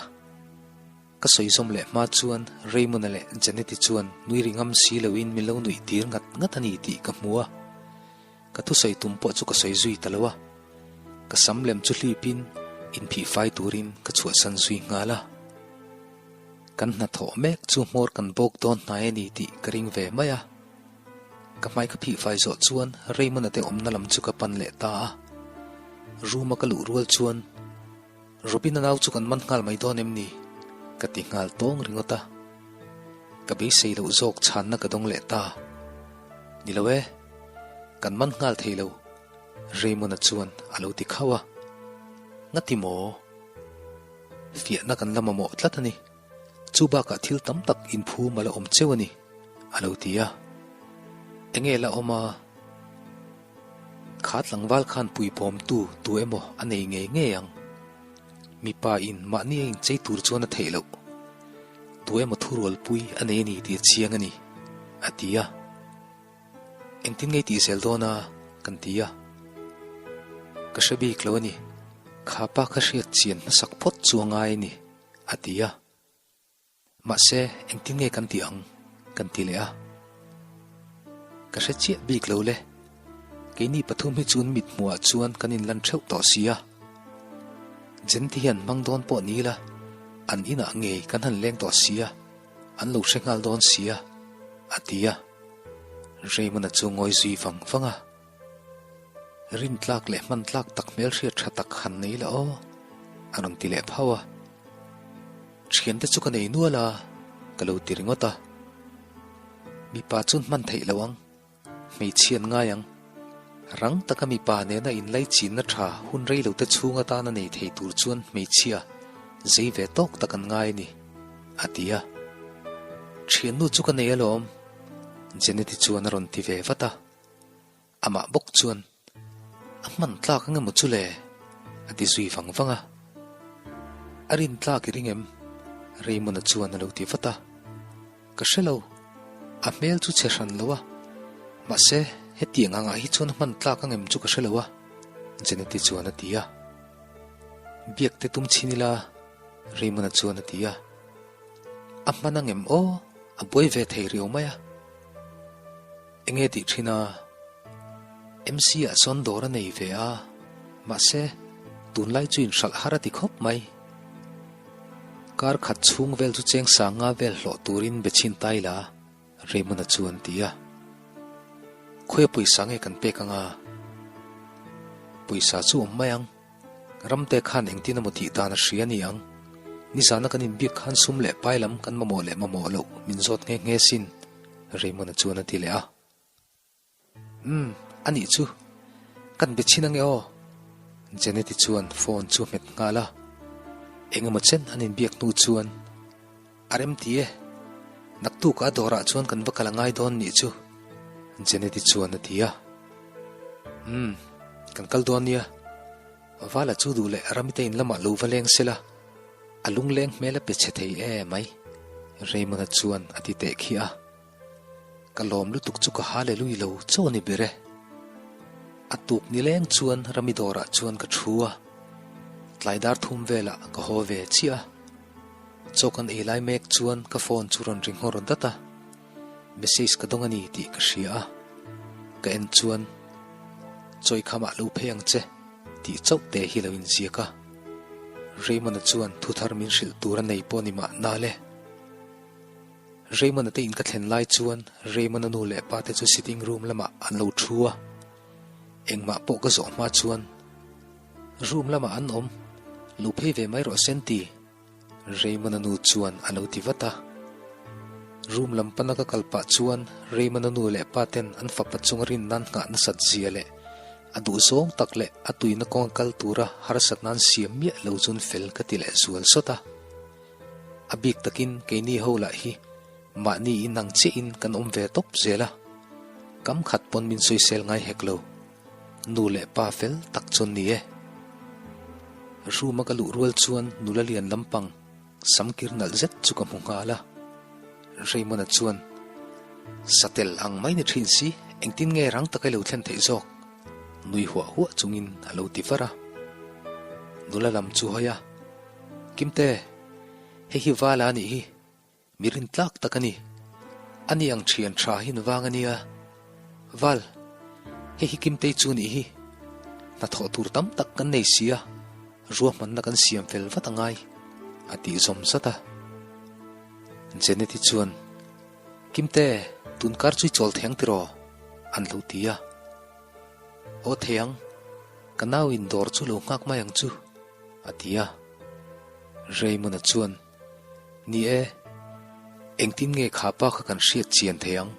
Ka sawi zawm leh hma chuan Raymond-a leh Janet-i chuan nui ri ngam si loin min lo nuih tir ngat ngat a ni tih ka hmu a. Ka thusawi tum pawh chu ka sawi zui ta lo a. Ka sam lem chu hlipin inphih fai turin ka chhuahsan zui nghal a. Kan hnathawh mek chu hmawr kan bawk dawn hnai a ni tih ka ring ve mai a. Ka hmai ka phih fai zawh chuan Raymond-a te awmna lam chu ka pan leh ta a. Room-a ka luh rual chuan Robin-a nau chu kan man nghal mai dawn em ni? Ka ti nghal tawng ringawt a. Ka beisei loh zawk chhanna ka dawng leh ta. Ni lo e, kan man nghal thei lo, Raymond-a chuan a lo ti khauh a. Ngati maw? Fiahna kan la mamawh tlat a ni. Chu bakah thil tam tak inphum a la awm cheu a ni, a lo ti a. Enge la awm a? Kha tlangval khan puibawmtu tu emaw a nei ngei ngei ang. Mipa in mahni a inchei tur chuan a theih loh. Tu emaw thurualpui a nei a ni tih a chiang a ni, a ti a. Engtin ngei tih zel dawn a? kan ti a. Ka hre bik lo a ni. Kha pa kha hriat chian hmasak phawt chu a ngai a ni, a ti a. Mahse, engtin nge kan tih ang? kan ti leh a. Ka hre chiah bik lo le. Keini pathum hi chun mit hmuhah chuan kan inlan theuh tawh si a. Jenti hian hmang dawn pawh ni ila, an inah ngei kan han leng tawh si a, an lo hre nghal dawn si a, a ti a. Raymond-a chu ngawi zui vang vang a. Rintlak leh hmantlak tak hmelhriat tha tak han nei la aw, a rawn ti leh phauh a. Thiante chu ka nei nual a, ka lo ti ringawt a. Mipa chuan hman theih lo ang, hmeichhia an ngai ang. Rang taka mipa nena inlaichinna tha hun rei lote chhung atana nei thei tur chuan hmeichhia zei ve tawk tak an ngai a ni, a ti a. Thiannu chu ka nei alawm, Jeneti chuan a rawn ti ve vat a. Amah bawk chuan, A hman tlak ang emaw chu le? a ti zui vang vang a. A rin tlak i ring em? Raymond-a chuan a lo ti vat a. Ka hre lo, a hmel chu chhe hran lo a, mahse hetiang angah hi chuan a hman tlak ang em chu ka hre lo a, Jeneti chuan a ti a. Biak te tum chhin ila, Raymond-a chuan a ti a. A hman ang em aw, a buai ve thei riau mai a. Enge tih thin a? MC ah sawn dawr a nei ve a, mahse tunlai chu inhralh har a ti khawp mai. Kar khat chhung vel chu cheng sanga vel hlawh turin be chhin ta ila, Raymond-a chu an ti a. Khawia pawisa nge kan pek anga? Pawisa chu awm mai ang. Ramte khan engtin emaw tih dan a hria a ni ang. Nizana kan inbiak khan sum leh pai lam kan mamawh leh mamawh loh min zawt nghe nghe sin, Raymond-a chuan a ti leh a. Umm, a nih chu. Kan be chhin ange aw. Jeneti chuan phone chu hmet nghal a. Eng emaw chen an inbiak hnu chuan a rem ti e. Naktuk a dawrah chuan kan va kal a ngai dawn nih chu, Jeneti chuan a ti a. Umm, kan kal dawn nia. Vala chu duh leh Ramite in lamah lo va leng sela, a lungleng hmel a pe chhe thei e mai, Raymond-a chuan a ti teh khi a. Ka lawm lutuk chu ka hallelui lo chaw ni ber e. A tuk nileng chuan Rami dawrah chuan ka thu a, tlai dar thum velah ka haw ve chiah a. Chaw kan ei lai mek chuan ka phone chu rawn ri nghawr dat a, message ka dawng a ni tih ka hria a. Ka en chuan, Chawi khamah lo phei ang che tih chauh te hi lo inziak a. Raymond-a chuan thuthar min hrilh tur a nei pawh ni mahna le. Raymond-a te in ka thlen lai chuan Raymond-a nu leh pa te chu sitting room lamah an lo thu a, engmah pawh ka zawh hma chuan room lamah an awm, lo phei ve mai rawh sen ti Raymond-a nu chuan a lo ti vat a. Room lam pana ka kal pah chuan Raymond-a nu leh pa ten an fapa chunga rin nan nghah nasat zia leh a duhzawng tak leh a tuina kawnga kal tura harsat nan siam miah lo chun fel ka ti leh zual sawt a. A bik takin keini ho lah hi mahni in ang chiahin kan awm ve tawp zel a, kam khat pawn min sawisel ngai hek lo. Nu leh pa fel tak chuan ni e. Room a ka luh rual chuan nula lian lampang samkir nalh zet chu ka hmu nghal a. Raymond-a chuan, Satel ang mai ni thin si, engtin nge rang taka i lo thlen theih zawk? Nui huah huah chungin a lo ti var a. Nula lam chu hawi a. Kimte, hei hi Vala a nih hi, mi rintlak tak a ni. A ni ang thian tha hin vang a nia. Val, hei hi Kimtei chu nih hi. Hnathawh tur tam tak kan nei si a, ruahmanna kan siam fel vat a ngai, a tih zawm zat a. Jeneti chuan, Kimte, tunkar chu i chawl thei ang tiraw? an lo ti a. Aw thei ang, ka nau in dawr chu lo nghak mai ang chu. A ti a. Raymond-a chuan, Ni e, engtin nge kha pa kha kan hriat chian thei ang?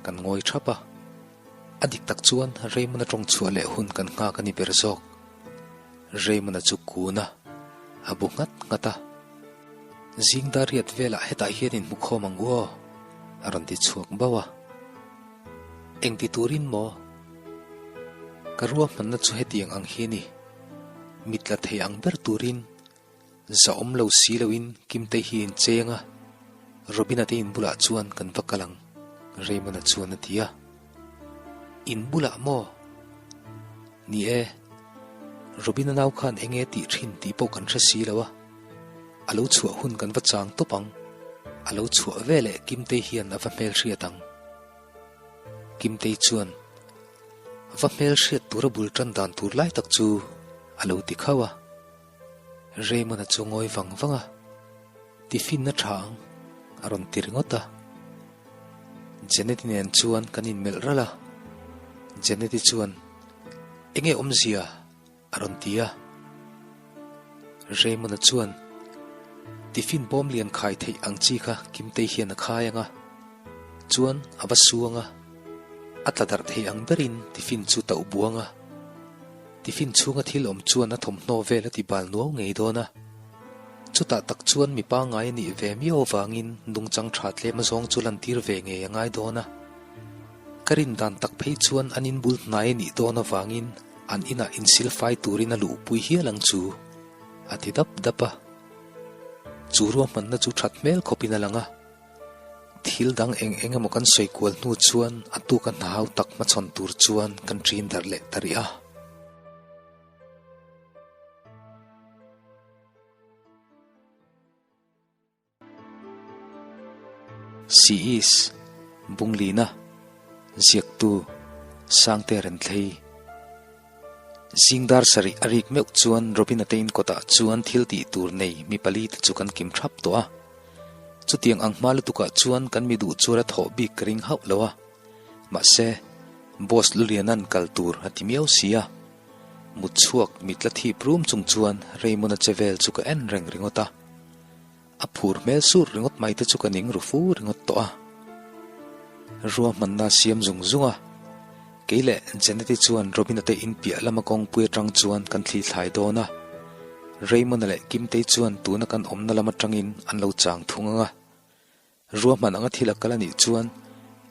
Kan ngawi thap a. A dik tak chuan Raymond-a tawng chhuah leh hun kan nghak a ni ber zawk. Raymond-a chu kun a, a bu nghat nghat a. Zing dar riat velah hetah hian inhmu khawm ang u aw, a rawn ti chhuak bauh a. Engti turin maw? Ka ruahmanna chu hetiang ang hi a ni. Mit la thei ang ber turin zahawm lo si loin Kimtei hi in cheng a, Robina te in bulah chuan kan va kal ang, Raymond-a chuan a ti a. In bulah maw? Ni e, Robina nau khan eng nge tih thin tih pawh kan hre si lo a, a lo chhuah hun kan va chang tawp ang, a lo chhuah veleh Kimtei hian a va hmelhriat ang. Kimtei chuan va hmelhriat tura bul tan dan tur lai tak chu a lo ti khauh a. Raymond-a chu ngawi vang vang a, Tiffin a tha ang a rawn ti ringawt a. Janet-i nen chuan kan inmelh ralh a, Janet-i chuan, Enge awmzia? A rawn ti a. Raymond-a chuan tiffin bawm lian khai theih ang chi kha Kimtei hian a khai ang a, chuan a va suang a, a tla darh thei ang berin tiffin chu tauh buang a. Tiffin chhunga thil awm chuan a thawmhnaw vel a ti bal nuau ngei dawn a. Chutah tak chuan mi pangngai a nih ve miau avangin nungchang tha tlem azawng chu lantir ve ngei a ngai dawn a. Ka rin dan tak phei chuan an inbul hnai a nih dawn avangin an inah insil fai turin a luhpui hial ang chu, a ti dap dap a. Chu ruahmanna chu that hmel khawpin a lang a. Thil dang eng eng emaw kan sawi kual hnu chuan a tuka hna hau tak hmachhawn tur chuan kan ṭin darh leh ta rih a. Siis, Bunglina, Ziaktu, Sangte Renthlei. Zing dar sarih a rik meuh chuan Robina te in kawtah chuan thil tih tur nei mi pali te chu kan kim thap tawh a. Chutiang ang hma lutukah chuan kan mi duh chuar a thawh bik ka ring hauh lo a. Mahse, Boss Luliana'n kal tur a ti miau si a. Mut chhuak mit la thip rum chung chuan Raymond-a che vel chu ka en reng ringawt a. A phur hmel sur ringawt mai te chu ka ning ru fu ringawt tawh a. Ruahmanna siam zung zung a, kei leh Janet-i chuan Robin-a te in piah lama kawngpui atang chuan kan thli thlai dawn a. Raymond-a leh Kimtei chuan tuna kan awmna lam atangin an lo chang thung ang a. Ruahman anga thil a kal a nih chuan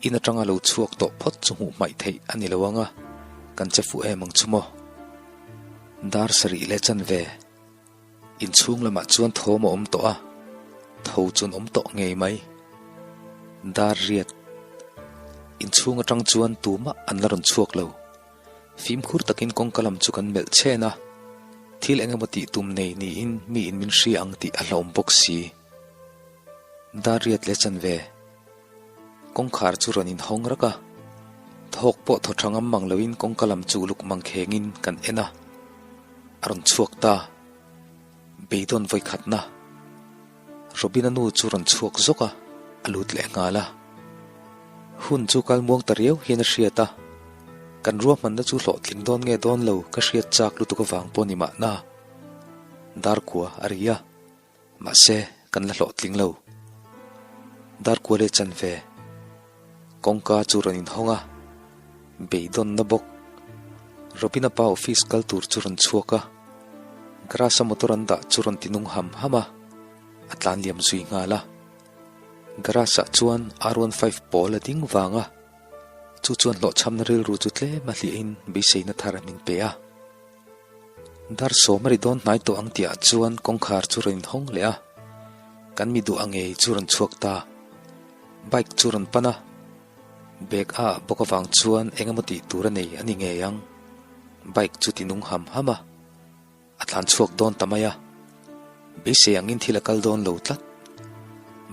in atanga lo chhuak tawh phawt chu hmuh hmaih theih a ni lo ang a, kan che fuh em ang chu maw? Dar sarih leh chanve inchhung lamah chuan thawm a awm tawh a, tho chu an awm tawh ngei mai. Dar riat inchhung atang chuan tumah an la rawn chhuak lo. Fimkhur takin kawngka lam chu kan melh chhen a, thil eng emaw tih tum nei niin miin min hria ang tih a hlauhawm bawk si. Dar riat leh chanve. Kawngkhar chu rawn inhawng rak a, thawk pawh thaw tha ngam mang loin kawngka lam chu uluk mang khengin kan en a, a rawn chhuak ta. Beidawn vawikhatna. Robina nu chu rawn chhuak zawk a, a lut leh nghal a. Hun chu kal muang ta riau hian a hriat a, kan ruahmanna chu hlawhtling dawn nge dawn lo ka hriat chak lutuk avang pawh ni mahna. Dar kua a ri a. Mahse, kan la hlawhtling lo. Darkua leh chanve kawngka chu rawn inhawng a, beidawnna bawk. Robina pa office kal tur chu rawn chhuak a, garage a motor an dah chu rawn tinung ham ham a, a tlan liam zui nghal a. Garage ah chuan R15 pawl a ding vang a, chu chuan hlawhchhamna rilru chu tlem a hliahin beiseina thar min pe a. Dar sawm a ri dawn hnai tawh ang tihah chuan kawngkhar chu rawn inhawng leh a, kan mi duh a ngei chu rawn chhuak ta. Bike chu rawn pan a, bag a ah bawk avang chuan eng emaw tih tur a nei a ni ngei ang. Bike chu ti nung ham ham a, a tlan chhuak dawn ta mai a. Beisei angin thil a kal dawn lo tlat.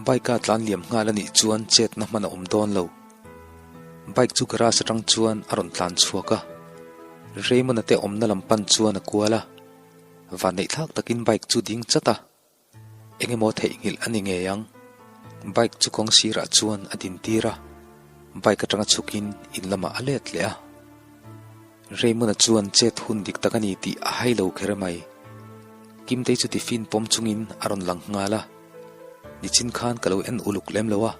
Bike a tlan liam nghal a nih chuan chetna hman a awm dawn lo. Bike chu garage atang chuan a rawn tlan chhuak a, Raymond-a te awmna lam pan chuan a kual a, vanneih thlak takin bike chu ding chat a, eng emaw theihnghilh a ni ngei ang. Bike chu kawng sirah chuan a din tir a, bike atanga chhukin in lamah a let leh a. Raymond-a chuan chet hun dik tak a ni tih a hai lo kher mai. Kimtei chu tiffin pawm chungin a rawn lang nghal a, nichin khan ka lo en uluk lem lo a,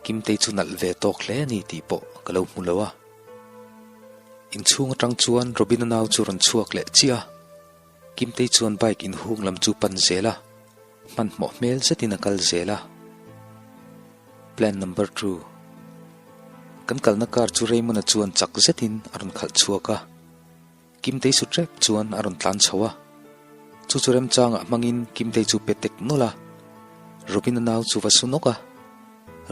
Kimtei chu nalh ve tawk hle a ni tih pawh ka lo hmu lo a. Inchhung atang chuan Robina nau chu rawn chhuak leh chiah a, Kimtei chuan bike inhung lam chu pan zel a, hmanhmawh hmel zetin a kal zel a. Plan number two. Kan kalna car chu Raymond-a chuan chak zetin a rawn khalh chhuak a. Kimtei su ṭep chuan a rawn tlan chho a, chu chu remchangah hmangin Kimtei chu pe tek nawlh a, Robin-a nau chu va su nawk a,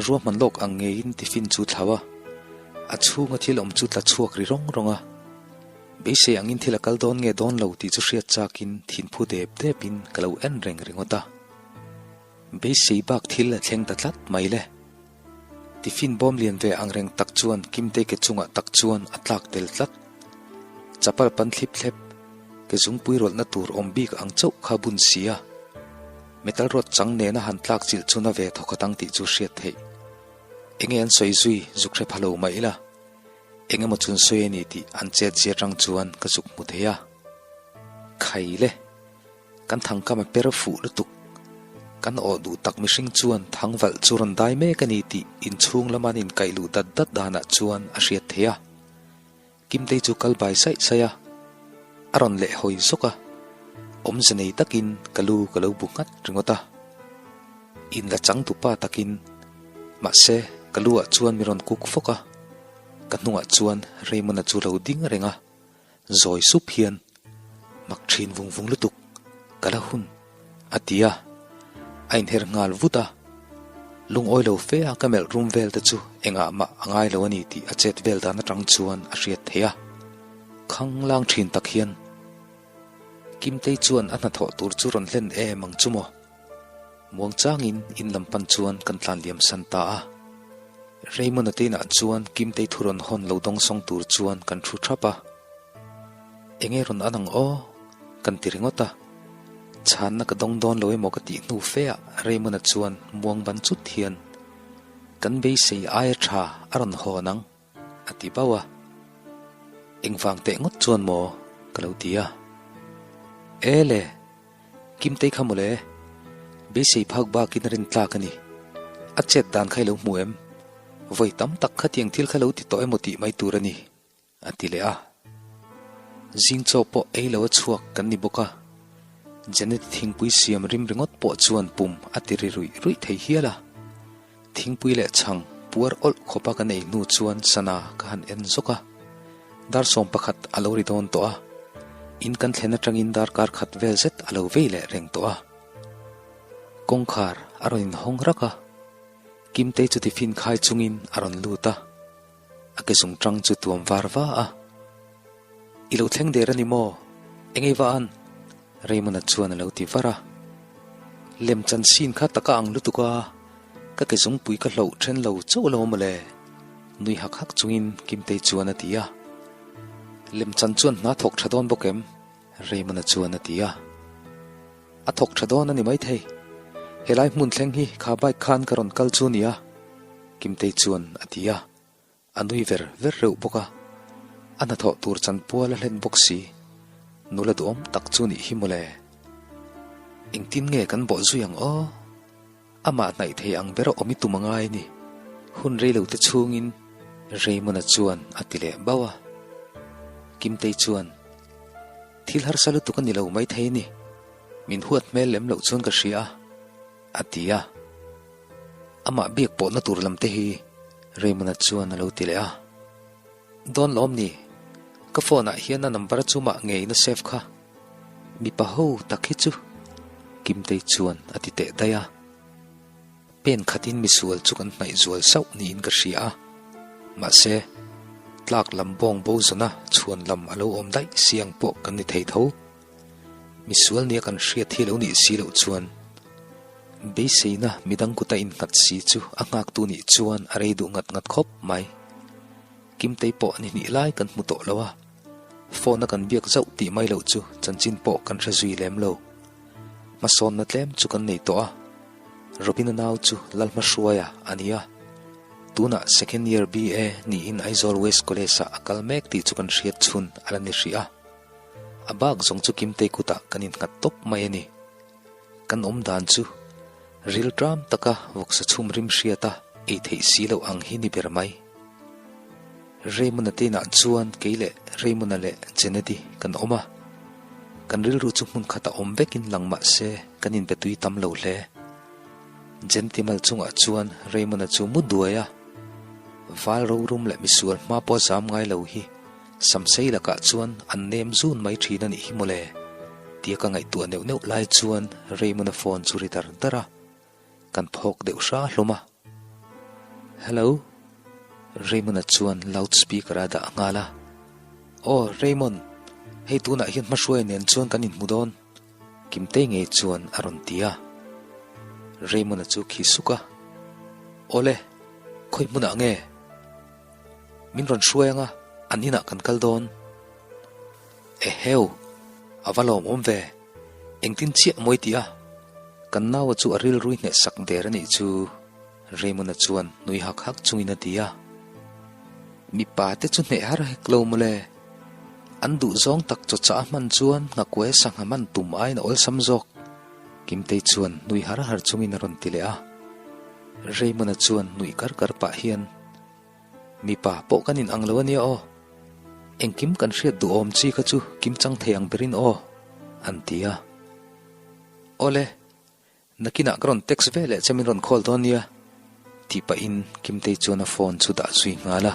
ruahman lawk ang ngeiin tiffin chu thlau a, a chhunga thil awm chu tla chhuak ri rawng rawng a. Beisei angin thil a kal dawn nge dawn lo tih chu hriat chakin thinphu dep depin ka lo en reng ringawt a. Beisei bak thil a thleng ta tlat mai le. Tiffin bawm lian ve ang reng tak chuan Kimtei ke chungah tak chuan a tlak tel tlat. Chapal pan thlip thlep, ke zungpui rawlhna tur awm bik ang chauh kha bun si a. Metal rod chang nena han tlak chilh chu na ve thawkhat ang tih chu hriat theih. Enge an sawi zui zuk hre pha lo mah ila, eng emaw chun sawi a ni tih an chet zia tang chuan ka zuk hmu thei a. Khai le! Kan thangkam a per fuh lutuk. Kan awh duh tak mihring chuan thangvalh chu rawn dai mek a ni tih inchhung lama an inkaih luh dat dat danah chuan a hriat theih a. Kimtei chu kal bai saih saih a, a rawn leh hawi zawk a, awmze nei takin ka lu ka lo bu nghat ringawt a. In la chang tupa takin, mahse ka lu ah chuan mi rawn kuk fawk a, ka hnungah chuan Raymond-a chu lo ding reng a. Zawi sup hian, Mak thin vung vung lutuk, ka la hun, a ti a. A inher nghal vut a. Lungawi lo fe a ka melh rum vel te chu engah mah a ngai lo a ni tih a chet vel dan atang chuan a hriat theih a. Khang lang thin tak hian Kimtei chuan a hnathawh tur chu rawn hlen em ang chu maw? Muangchangin in lam pan chuan kan tlan liam san ta a. Raymond-a te inah chuan Kimtei thu rawn hawn lo dawngsawng tur chuan kan thu thap a. Enge rawn an ang aw? Kan ti ringawt a. Chhanna ka dawng dawn lo emaw ka tih hnu fe ah Raymond-a chuan muang ban chut hian, Kan beisei aia tha a rawn hawn ang, a ti bauh a. Engvang teh ngawt chuan maw? ka lo ti a. E le! Kimtei kha mawle, beisei phak bakin a rin tlak a ni. A chet dan kha i lo hmu em? Vawi tam tak khatiang thil kha lo ti tawh emaw tih mai tur a ni, a ti leh a. Zing chaw pawh ei lo a chhuak kan ni bawk a, Janet-i thingpui siam rim ringawt pawh chuan pum a ti ri ruih ruih thei hial a. Thingpui leh chhang puar awlh khawpa kan ei hnu chuan sana ka han en zawk a, dar 11 a lo ri dawn tawh a, in kan thlen atangin darkar khat vel zet a lo vei leh reng tawh a. Kawngkhar a rawn inhawng rak a, Kimtei chu tiffin khai chungin a rawn lut a, a ke zung tang chu tuam var va a. I lo thleng der a ni maw? Engei va an? Raymond-a chuan a lo ti var a. Lem chan sin kha taka ang lutuk a, ka ke zungpui ka hloh then lo chauh lo mawle, nui hak hak chungin Kimtei chuan a ti a. Lem chan chuan hna thawk tha dawn bawk em? Raymond-a chuan a ti a. A thawk tha dawn a ni maithei. Helai hmun thleng hi kha bike khan ka rawn kal chu nia, Kimtei chuan a ti a. A nui ver ver reuh bawk a, a hnathawh tur chanpual a hlen bawk si. Nula duhawm tak chu nih hi mawle. Engtin nge kan bawh zui ang aw? Amah hnaih thei ang ber a awm i tum a ngai ni. Hun rei lo te chhungin Raymond-a chuan a ti leh bauh a. Kimtei chuan, Thil harsa lutuk a ni lo maithei ni. Min huat hmel lem loh chuan ka hria a. A ti a. Amah biak pawhna tur lam te hi Raymond-a chuan a lo ti leh a. Dawn lawm ni, ka phone ah hian a number chu mah ngeiin a save kha. Mipa ho tak hi chu Kimtei chuan a ti teh daih a. Pen khatin misual chu kan hnaih zual sauh niin ka hria a. Mahse, tlak lam bawng bo zawna chhuan lam a lo awm daih si ang pawh kan ni thei tho. Misual nia kan hriat hi lo nih si loh chuan beiseina midang kuta innghat si chu a nghaktu nih chuan a rei duh ngat ngat khawp mai. Kimtei pawh ni hnih lai kan hmu tawh lo a, phone a kan biak zauh tih mai loh chu chanchin pawh kan hre zui lem lo. Hmasawnna tlem chu kan nei tawh a, Robina nau chu Lalhmahruaia a ni a, tunah second year BA niin Aizawl West College-ah a kal mek tih chu kan hriat chhun a la ni hrih a. A bak zawng chu Kimtei kutah kan innghat tawp mai a ni. Kan awm dan chu ril ṭam taka vawksa chhum rim hriata ei theih si loh ang hi ni ber mai. Raymond-a te inah chuan kei leh Raymond-a leh Jeneti kan awm a. Kan rilru chu hmun khatah awm vekin lang mah se kan inbe tui tam lo hle. Jeneti mal chungah chuan Raymond-a chu mu duai a, val rorum leh misual hma pawh zam ngai lo hi Samsei lakah chuan an nem zun mai thin a nih hi mawle, tia ka ngaihtuah neuh neuh lai chuan Raymond-a phone chu ri dar dar a, kan phawk deuh hra hlawm a. Hello? Raymond-a chuan loud speaker a dah nghal a. Aw Raymond, hei tunah hian hmahruai nen chuan kan inhmu dawn, Kimtei ngei chuan a rawn ti a. Raymond-a chu khi suk a. Awle, khawi hmunah nge? Min rawn hruai anga an inah kan kal dawn. Eheu, a va lawmawm ve. Engtin chiah mawi tih a? Kan naua chu a rilrui hneh sak der a nih chu Raymond-a chuan nui hak hak chungin a ti a. Mipa te chu hneh har hek lo mawle. An duh zawng tak chawchah a hman chuan nghakuai sangha man tum aiin a awlsam zawk. Kimtei chuan nui har har chungin a rawn ti leh a. Raymond-a chuan nuih kar kar pah hian, Mipa pawh kan inang lo a nia aw. Engkim kan hriat duhawm chi kha chu kim chang thei ang berin aw, an ti a. Awle, nakinah ka rawn text ve leh che min rawn call dawn nia, tih pahin Kimtei chuan a phone chu dah zui nghal a.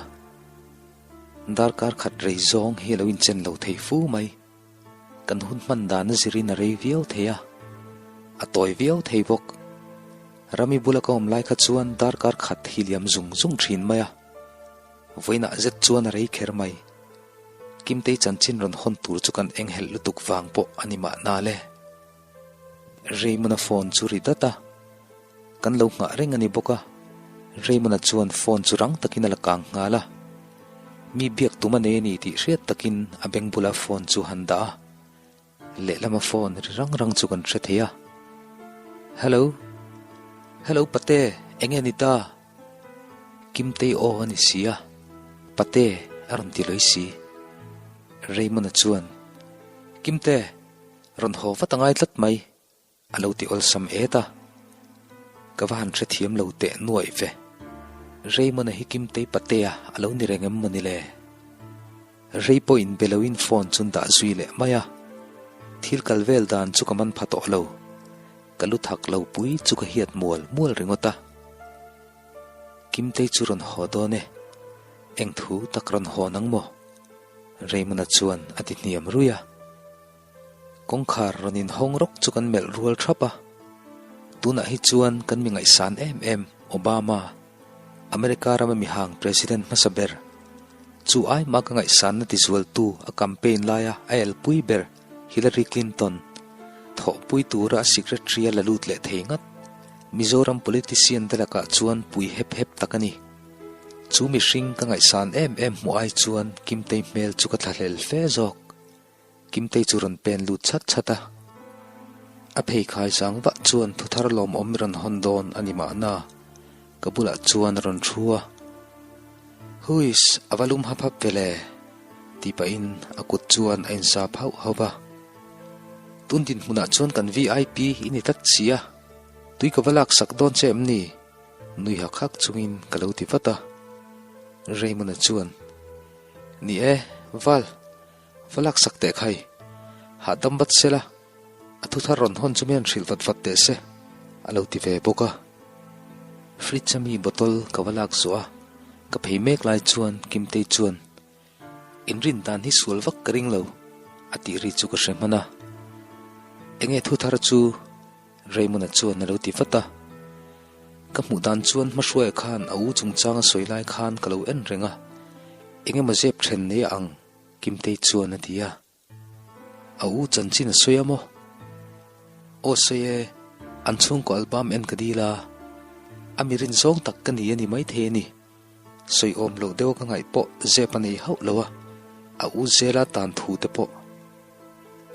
Darkar khat rei zawng hi a lo inchen lo thei fu mai. Kan hun hman dan a zirin a rei viau thei a, a tawi viau thei bawk. Rami bula ka awm lai kha chuan darkar khat hi liam zung zung thin mai a, vawiinah zet chuan a rei kher mai. Kimtei chanchin rawn hawn tur chu kan enghelh lutuk vang pawh a ni mahna le. Raymond-a phone chu ri dat a, kan lo nghah reng a ni bawk a, Raymond-a chuan phone chu rang takin a la kang nghal a. Mi biak tum a nei a ni tih hriat takin a beng bula phone chu han dah a, Lehlama phone ri rang rang chu kan hre thei a. Hello. Hello Pate, enge ni ta? Kimtei aw a ni si a, Pate a rawn ti lawi si. Raymond-a chuan, Kimte, rawn haw vat a ngai tlat mai. A lo ti awlsam et a, ka va han hrethiam lo teh nuaih ve. Raymond-a hi Kimtei patea a lo ni reng em maw ni le? Rei pawh in be loin phone chu an dah zui leh mai a, thil kal vel dan chu ka man pha tawh lo. Ka lu thak lo pui chu ka hiat mual mual ringawt a. Kimtei chu rawn haw dawn e, eng thu tak rawn haw nang maw? Raymond-a chuan a ti hniam ruih a. Kawngkhar rawn inhawng rawk chu kan melh rual thap a, tunah hi chuan kan mi ngaihsan em em Obama, America rama mihang President hmasa ber, chu ai mah ka ngaihsanna tizualtu a campaign laia a elpui ber Hillary Clinton thawhpui tura a secretary a la lut leh thei ngat Mizoram politician te lakah chuan pui hep hep tak a ni. Chu mihring ka ngaihsan em em hmuh ai chuan Kimtei hmel chu ka thlahlel fe zawk. Kimtei chu rawn pen lut chhat chhat a. A pheikhai zang vah chuan thuthar lawmawm i rawn hawn dawn a ni mahna, ka bulah chuan a rawn thu a. Huiss, a va lum hap hap ve le, tih pahin a kut chuan a insap hauh hauh va. Tun dinhmunah chuan kan VIP i ni tlat si a, tui ka va laksak dawn che em ni? Nui hak hak chungin ka lo ti vat a. Raymond-a chuan, Ni e, Val, Va laksak teh khai. Hahdam vat sela, a thuthar rawn hawn chu mian hrilh vat vat teh se, a lo ti ve bawk a. Fridge a mi bottle ka va lak zawh a, ka phei mek lai chuan Kimtei chuan, Inrin dan hi sual vak ka ring lo, a tih ri chu ka hre hman a. Enge thuthar chu? Raymond-a chuan a lo ti vat a. Ka hmuh dan chuan hmahruaia khan a u chungchang a sawi lai khan ka lo en reng a, engemaw zep then nei a ang. Kimtei chuan a ti a, A u chanchin a sawi a maw? Aw sawi e, an chhungkaw album en ka dil a, a mi rin zawng tak ka ni a ni maithei a ni. Sawi awm loh deuh a ka ngaih pawh zep a nei hauh lo a, a u zela tan thu te pawh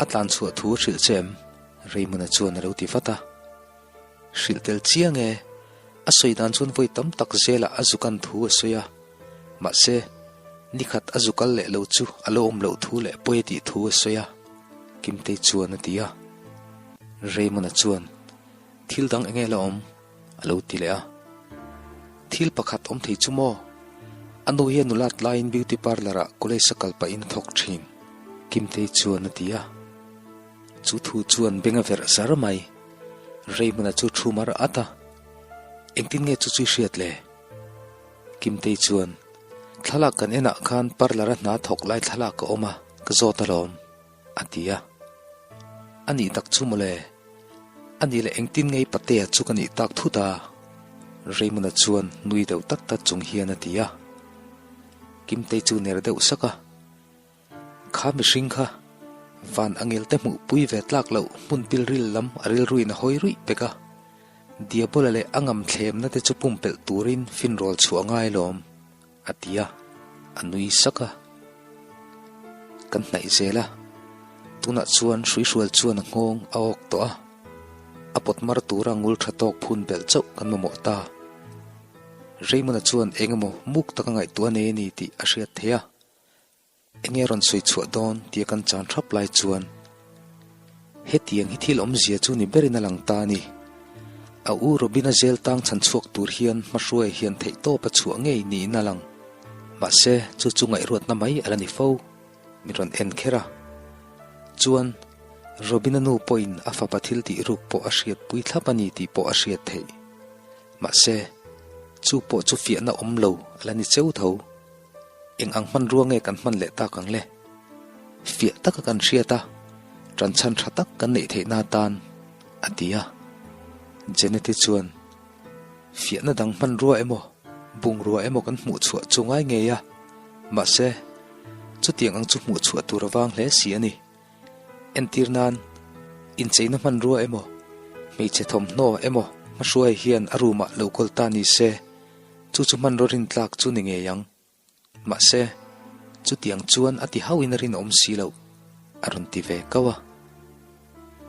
a tlan chhuah thu a hrilh che em? Raymond-a chuan a lo ti vat a. Hrilh tel chiang e, a sawi dan chuan vawi tam tak zelah a zukan thu a sawi a, mahse, nikhat a zukal leh lo chu a lo awm loh thu leh pawi a tih thu a sawi a, Kimtei chuan a ti a. Raymond-a chuan, Thil dang enge la awm? a lo ti leh a. Thil pakhat awm thei chu maw? A nu hian nulat laiin beauty parlour-ah college a kal pahin a thawk thin, Kimtei chuan a ti a. Chu thu chuan beng a verh zar mai. Raymond-a chu thu mar at a, Engtin nge chu chu i hriat le? Kimtei chuan, Thlalak kan enah khan parlour-a hna thawk lai thlalak a awm a, ka zawt alawm, a ti a. A nih tak chu mawle, a nih leh engtin nge i patea chu ka nih tak thut a? Raymond-a chuan nui deuh tak tak chung hian a ti a. Kimtei chu ner deuh sak a. Kha mihring kha van angel te hmuh pui ve tlak loh hmun pilril lam a rilruin a hawi ruih pek a, Diabola leh a ngam thlemna te chu pumpelh turin finrawl chhuah a ngai lawm, a ti a, a nui sak a. Kan hnaih zel a, tunah chuan hruihrual chuan a nghawng a awk tawh a, a pawt mar tura ngul tha tawk phun belh chauh kan mamawh ta. Raymond-a chuan eng emaw muk taka ngaihtuah a nei a ni tih a hriat theih a. Enge rawn sawi chhuah dawn tia kan chan thap lai chuan hetiang hi thil awmzia chu ni berin a lang ta a ni. A u Robina zel tang chhan chhuak tur hian hmahruai hian theihtawp a chhuah ngei niin a lang. Mahse, chu chu ngaihruatna mai a la ni fo. Min rawn en kher a. Chuan, Robina nu pawhin a fapa thil tih ruk pawh a hriatpui thlap a ni tih pawh a hriat theih. Mahse, chu pawh chu fiahna awm lo a la ni cheu tho. Eng ang hmanrua nge kan hman leh tak ang le? Fiah taka kan hriat a, ṭanchhan ṭha tak kan neih theihna atan, a ti a. Jeneti chuan, Fiahna dang hmanrua emaw, bungrua emaw kan hmuh chhuah chu ngai ngei a, mahse, chutiang ang chu hmuh chhuah tur a vang hle si a ni. Entir nan, incheina hmanrua emaw, hmeichhe thawmhnaw emaw hmahruai hian a room-ah lo kawl ta ni se, Chu chu hmanraw rintlak chu ni ngei ang. Mahse, Chutiang chuan a ti hauhin a rinawm si loh, a rawn ti ve kau a.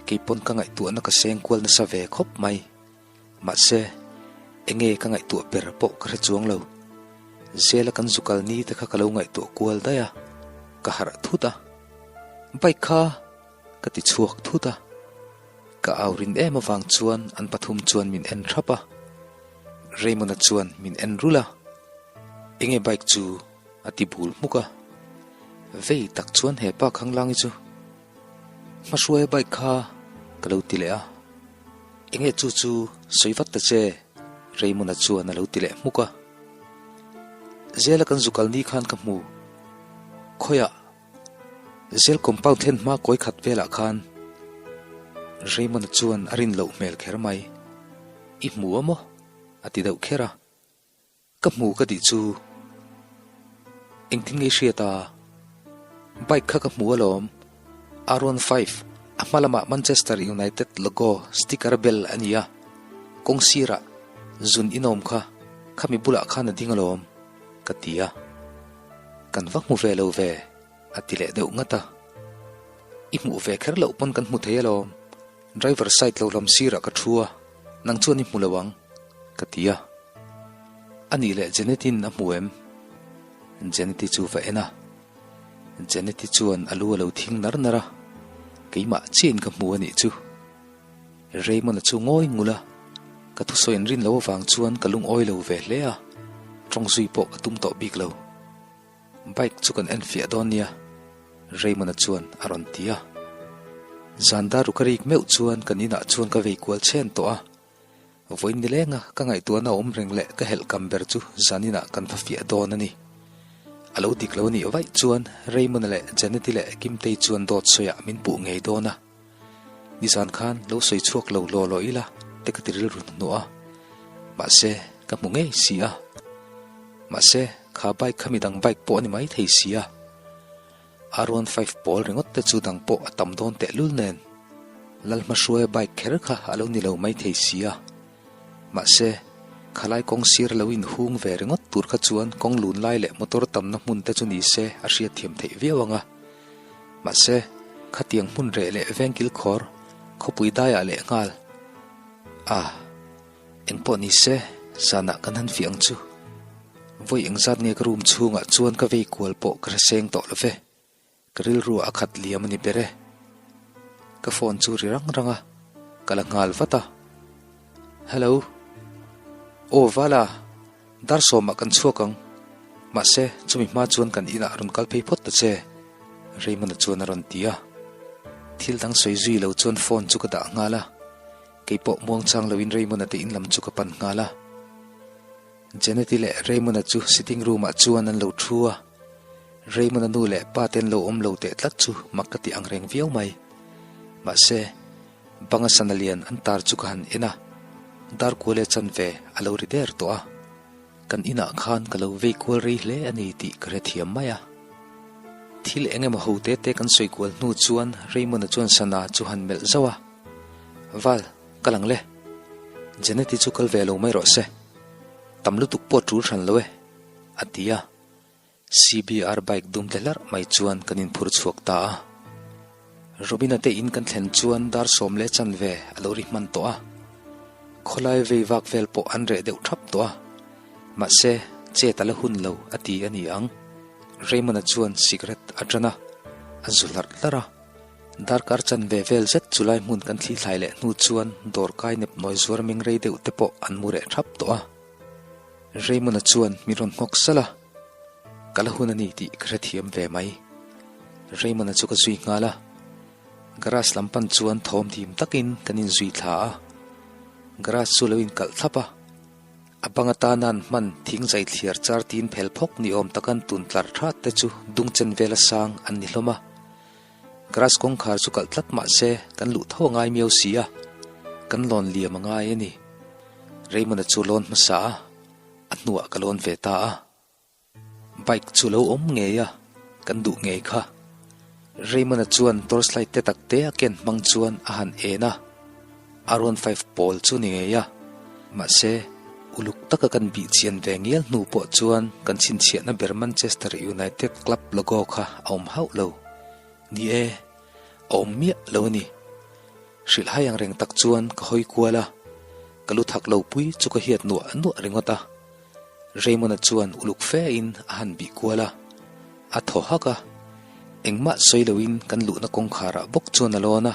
Keipawn ka ngaihtuahna ka seng kual nasa ve khawp mai. Mahse, enge ka ngaihtuah ber pawh ka hre chuang lo. Zela kan zu kal ni te kha ka lo ngaihtuah kual daih a, ka harh thut a. Bike kha ka ti chhuak thut a. Ka au rin em avang chuan an pathum chuan min en thap a. Raymond-a chuan min en rulh a. Enge bike chu a ti bul hmuk a. Vei tak chuan he pa khanglangi chu Hmahruaia bike kha ka lo ti leh a. Enge chu chu sawi vat ta che? Raymond-a chuan a lo ti leh hmuk a. Zela kan zu kal ni khan ka hmu. Khawiah Zel compound thlen hma kawi khat velah khan Raymond-a chuan a rin loh hmel kher mai. I hmu a maw? a ti deuh kher a. Ka hmu ka tih chu engtin nge i hriat a? Bike kha ka hmu alawm. R15, a hma lamah Manchester United logo sticker bel a ni a. Kawng sirah zun inawm kha khami bulah khan a ding alawm, ka ti a. Kan va hmu ve lo ve, a ti leh deuh ngat a. I hmuh ve kher loh pawn kan hmu thei alawm. Driver side lo lam sirah ka thu a, nang chuan i hmu lo ang, ka ti a. A nih leh Janet-in a hmu em? Janet-i chu va en a. Janet-i chuan a lu a lo thing nar nar a, keimah chiahin ka hmu a nih chu. Raymond-a chu ngawi ngul a, ka thusawi an rin lo avang chuan ka lungawi lo ve hle a, tawng zui pawh ka tum tawh bik lo. Bike chu kan enfiah dawn nia, Raymond-a chuan a rawn ti a. Zan dar ru ka rik meuh chuan kan inah chuan ka vei kual chhen tawh a. Vawiin nilenga ka ngaihtuahna awm reng leh ka helh kam ber chu zan inah kan va fiah dawn a ni. A lo dik lo a nih vaih chuan Raymond-a leh Janet-i leh Kimtei chuan dawt sawiah min puh ngei dawn a. Nizan khan lo sawi chhuak lo law law ila te ka ti rilru hnuhnawh a, mahse ka hmu ngei si a. Mahse kha bike kha midang bike pawh a ni mai thei si a. R15 pawl ringawt te chu dang pawh a tam dawn tehlul nen Lalhmahruaia bike kher kha a lo ni lo mai thei si a. Mahse khalai kawng sir lo inhung ve ringawt tur kha chuan kawng lun lai leh motor tamna hmun te chu ni se a hriatthiam theih viau ang a. Mahse, khatiang hmun reh leh vengkil khawr, khawpui daiah leh nghal. A, engpawh ni se, zanah kan han fiah ang chu. Vawi engzat nge ka room chhungah chuan ka vei kual pawh ka hre seng tawh lo ve. Ka rilru a khat liam a ni ber e. Ka phone chu ri rang rang a, ka la nghal vat a. Hello. Aw Vala. Dar sawmah kan chhuak ang. Mahse, chumi hma chuan kan inah rawn kal phei phawt ta che, Raymond-a chuan a rawn ti a. Thil dang sawi zui lo chuan phone chu ka dah nghal a. Kei pawh muangchang loin Raymond-a te in lam chu ka pan nghal a. Janet-i leh Raymond-a chu sitting room-ah chuan an lo thu a. Raymond-a nu leh pa te an lo awm lo teh tlat chu mak ka ti ang reng viau mai. Mahse, Banga sana lian an tar chu ka han en a, dar kual e chanve a lo ri der tawh a. Kan inah khan ka lo vei kual rei hle a ni tih ka hrethiam mai a. Thil eng emaw ho te te kan sawi kual hnu chuan Raymond-a chuan sana chu han melh zauh a, Val, ka lang le. Janet-i chu kal ve lo mai rawh se. Tam lutuk pawh tul hran lo e, a ti a. CBR bike dum tle hlarh mai chuan kan inphur chhuak ta a. Robina te in kan thlen chuan dar sawm leh chanve a lo ri hman tawh a. Khawlai vei vak vel pawh an reh deuh thap tawh a. Mahse, chet a la hun lo a ti a ni ang. Raymond-a chuan cigarette a tan a, a zu hlarh hlarh a. Darkar chanve vel zet chulai hmun kan thlithlai leh hnu chuan dawr kai nep nawi zuar meng rei deuh te pawh an mu reh thap tawh a. Raymond-a chuan min rawn nghawk salh a. Ka la hun a ni tih ka hrethiam ve mai. Raymond-a chu ka zui nghal a. Garage lam pan chuan thawm dim takin kan inzui thla a. Garage chu lo inkalh thlap a. A bang atana an hman thing zai thliar char tin phel phawk ni awm takan tun tlar that te chu dung chen vela sang an ni hlawm a. Garage kawngkhar chu kalh tlat mah se kan luh tho a ngai miau si a. Kan lawn liam a ngai a ni. Raymond-a chu lawn hmasa a. A hnuah ka lawn ve ta a. Bike chu lo awm ngei a, kan duh ngei kha. Raymond-a chuan torchlight te tak te a ken hmang chuan a han en a, R15 pawl chu ni ngei a, mahse. Uluk taka kan bih chian ve ngial hnu pawh chuan kan chhinchhiahna ber Manchester United club logo kha a awm hauh lo. Ni e, a awm miah lo a ni. Hrilhhai ang reng tak chuan ka hawi kual a, ka lu thak lo pui chu ka hiat nuah nuah ringawt a. Raymond-a chuan uluk fe in a han bih kual a, a thaw hak a. Engmah sawi loin kan luhna kawngkhar ah bawk chuan a lawn a,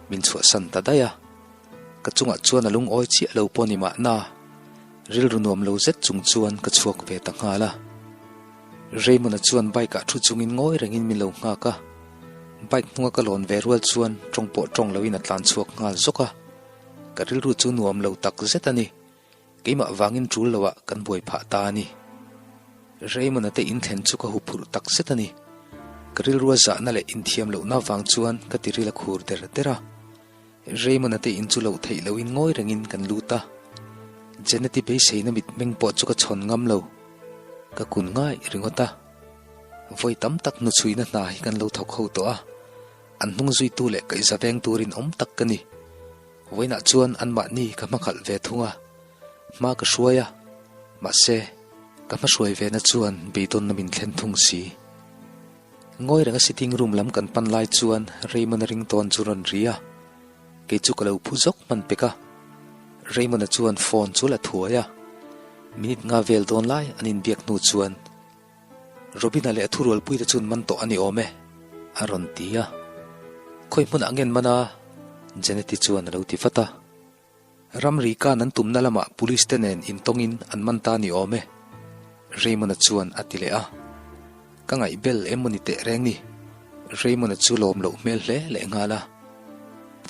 min chhuahsan ta daih a. Ka chungah chuan a lungawi chiah lo pawh ni mahna, rilru nuam lo zet chung chuan ka chhuak ve ta nghal a. Raymond-a chuan bike ah thu chungin ngawi rengin min lo nghak a, bike hnunga ka lawn ve rual chuan tawng pawh tawng loin a tlan chhuak nghal zawk a. Ka rilru chu nuam lo tak zet a ni. Keimah vangin tul loah kan buai phah ta a ni. Raymond-a te inthlen chu ka huphurh tak zet a ni. Ka rilrua zahna leh inthiam lohna vang chuan ka tiril a khur der der a. Raymond-a te in chu loh theih loin ngawi rengin kan lut a. Janet-i beiseina mitmeng pawh chu ka chhawn ngam lo. Ka kun ngai ringawt a. Vawi tam tak hnuchhuina hna hi kan lo thawk ho tawh a. An hnung zuitu leh kaihza veng turin awm tak ka ni. Vawiinah chuan anmahni ka hmakhalh ve thung a, hma ka hruai a, mahse, ka hmahruai vena chuan beidawnna min thlen thung si. Ngawi renga sitting room lam kan pan lai chuan Raymond-a ringtawn chu rawn ri a, kei chu ka lo phu zawk hman pek a. Raymond-a chuan phone chu la thuai a, minute nga vel dawn lai an inbiak hnu chuan, Robina leh a thurualpuite chuan man tawh a ni awm e, a rawn ti a. Khawi hmunah ngen man a? Janeti chuan a lo ti vat a. Ramri kan an tumna lamah police te nen intawngin an man ta ni awm e, Raymond-a chuan a ti leh a. Ka ngaihbel em maw ni teh reng ni? Raymond-a chu lawm loh hmel hle leh nghal a.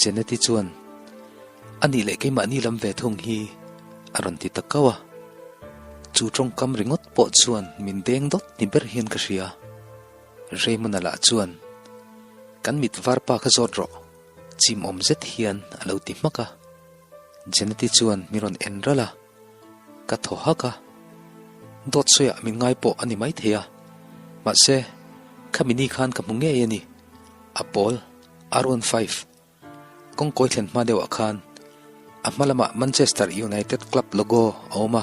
Janeti chuan, A nih leh keimahni lam ve thung hi, a rawn ti ta kau a. Chu tawngkam ringawt pawh chuan min deng dawt ni ber hian ka hria. Raymond-a lah chuan, Kan mit varpa kha zawt rawh, chim awm zet hian a lo ti hmak a. Janeti chuan min rawn en ralh a, ka thaw hak a. Dawt sawiah min ngai pawh a ni maithei a, mahse, khami ni khan ka hmu ngei a ni, a pawl R15. Kawngkawi thlen hma deuhah khan a hma lamah Manchester United club logo a awm a,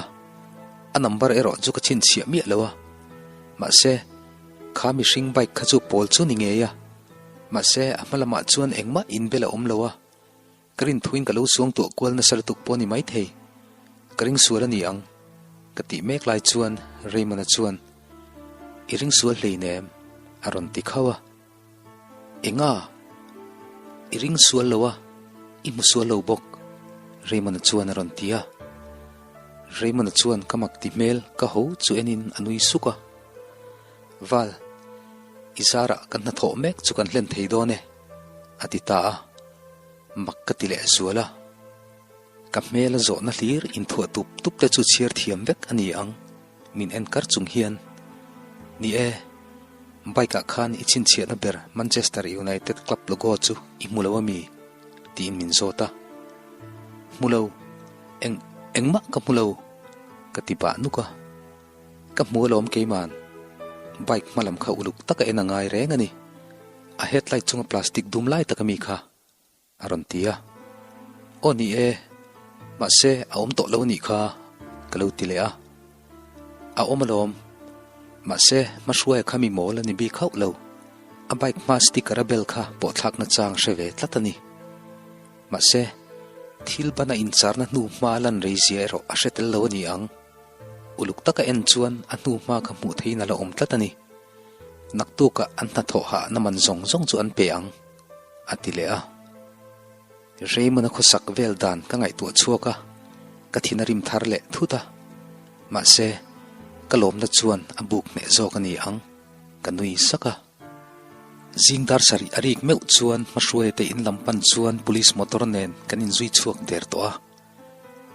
a number erawh chu ka chhinchhiah miah lo a. Mahse, kha mihring bike kha chu pawl chu ni ngei a. Mahse, a hma lamah chuan engmah inbel a awm lo a. Ka rinthuin ka lo suang tuah kual nasa lutuk pawh a ni maithei. Ka ring sual a ni ang, ka tih mek lai chuan Raymond-a chuan, I ring sual hleinem, a rawn ti khauh a. Enga? I ring sual lo a, i hmu sual lo bawk, Raymond-a chuan a rawn ti a. Raymond-a chuan ka mak ti hmel ka ho chu enin a nui suk a. Val, i zarah kan hnathawh mek chu kan hlen thei dawn e, a ti ta a. Mak ka ti leh zual a. Ka hmel a zawhna hlir inthuah tup tup te chu chhiar thiam vek a ni ang. Min en kar chung hian, Ni e, bike ah khan i chhinchhiahna ber Manchester United club logo chu i hmu lo ami? tiin min zawt a. Hmu lo, eng engmah ka hmu lo, ka ti bah nuk a. Ka hmu alawm keiman, bike hma lam kha uluk taka en a ngai reng a ni. A headlight chunga plastic dum lai tak ami kha. A rawn ti a. Aw ni e, mahse a awm tawh lo a nih kha, ka lo ti leh a. A awm alawm, mahse hmahruaia kha mi mawl a ni bik hauh lo. A bike hma sticker a bel kha pawhthlakna chang hre ve tlat a ni. Mahse, thil bana incharna hnu hma lan rei zia erawh a hre tel lo a ni ang. Uluk taka en chuan a hnu hma kha hmuh theihin a la awm tlat a ni. Naktukah an hnathawh hahna man zawng zawng chu an pe ang. A ti leh a. Raymond-a khawsak vel dan ka ngaihtuah chhuak a, ka thin a rim thar leh thut a. Mahse, ka lawmna chuan a buk hneh zawk a ni ang, ka nui sak a. Zing dar sarih a rik meuh chuan hmahruaia te in lam pan chuan police motor nen kan inzui chhuak der tawh a.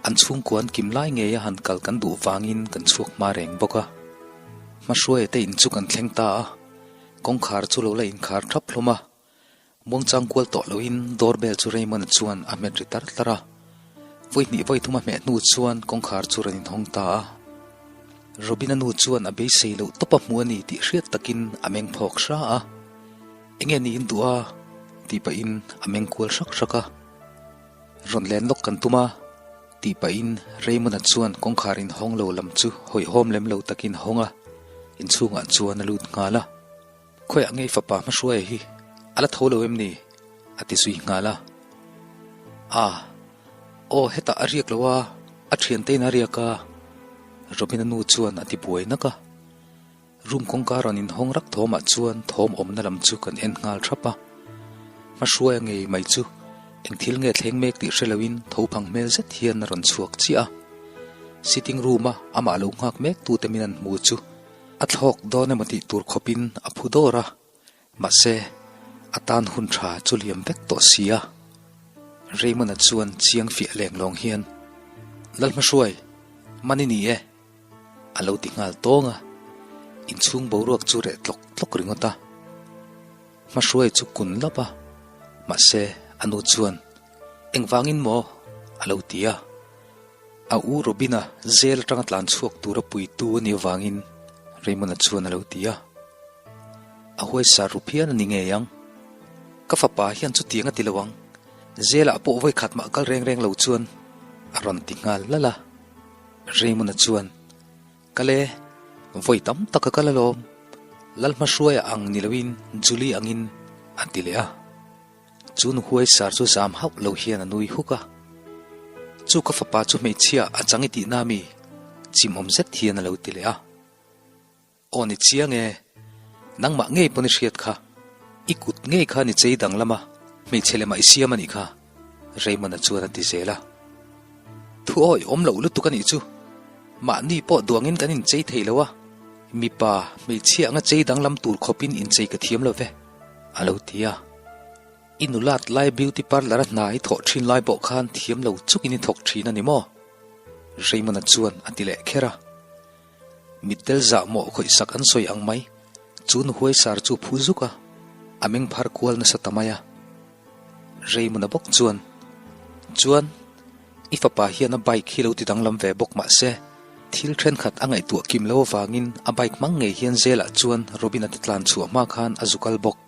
An chhungkua an kim lai ngeia han kal kan duh vangin kan chhuak hma reng bawk a. Hmahruaia te in chu kan thleng ta a. Kawngkhar chu lo la inkhar thap hlawm a, muangchang kual tawh loin doorbell chu Raymond-a chuan a hmet ri tar tlar a. Vawi hnih vawi thum a hmeh hnu chuan kawngkhar chu rawn inhawng ta a. Robin-a nu chuan a beisei loh tawp a hmu a ni tih hriat takin a meng phawk hra a. Enge niin duh a? tih pahin a meng kual hrak hrak a. Rawn len lawk kan tum a. Tih pahin Raymond-a chuan kawngkhar inhawng lo lam chu hawihhawm lem lo takin a hawng a, inchhungah chuan a lut nghal a. Khawiah ngei fapa hmahruaia hi a la tho lo em ni? a ti zui nghal a. A, aw hetah a riak lo a, a thiantein a riak a, Robin-a nu chuan a ti buai nak a. Room kawngka rawn inhawng rak thawmah chuan thawm awmna lam chu kan en nghal thap a. Hmahruaia ngei mai chu eng thil nge thleng mek tih hre loin tho phang hmel zet hian a rawn chhuak chiah a. Sitting room-a amah lo nghak mek tute min an hmu chu a thlawk dawn emaw tih tur khawpin a phu dawr a. Mahse, a tan hun tha chu liam vek tawh si a. Raymond-a chuan chiang fiah leng lawng hian, Lalhmahruai, man i ni e. A lo ti nghal tawng a, inchhung boruak chu reh tlawk tlawk ringawt a. Hmahruai chu kun lap a, mahse a nu chuan, Engvangin maw? a lo ti a. A u Robina zel atanga tlan chhuak tura puitu a nih avangin Raymond-a chuan a lo ti a. A huaisar ru phian a ni ngei ang. Ka fapa hian chutiang a ti lo ang, zelah pawh vawikhat mah kal reng reng lo chuan a rawn ti nghal lal a. Raymond-a chuan, Kal e, vawi tam tak a kal alawm, Lalhmahruaia ang ni loin Julie angin a ti leh a. Chu nu huaisar chu zam hauh lo hian a nui huk a. Chu ka fapa chu hmeichhia a chang i tihna mi? Chimawm zet hian a lo ti leh a. Aw ni chiang e, nangmah ngei pawn i hriat kha, i kut ngei kha ni chei danglam a, hmeichhe lemah i siam a nih kha, Raymond-a chuan a ti zel a. Thu awi awm loh lutuk a nih chu, mahni pawh duangin kan inchei thei lo a, mipa hmeichhia anga chei danglam tur khawpin inchei ka thiam lo ve, a lo ti a. I nulat lai beauty parlour a hna i thawh thin lai pawh khan thiam lo chukin i thawk thin a ni maw? Raymond-a chuan a ti leh kher a. Mittel zah mawh khawih sak an sawi ang mai. Chu nu huaisar chu phu zuk a, a meng phar kual nasa ta mai a. Raymond-a bawk chuan, Chuan, i fapa hian a bike hi lo ti danglam ve bawk mah se, thil thenkhat a ngaihtuah kim lo avangin a bike hmang ngei hian zelah chuan Robin-a te tlan chhuah hma khan a zu kal bawk.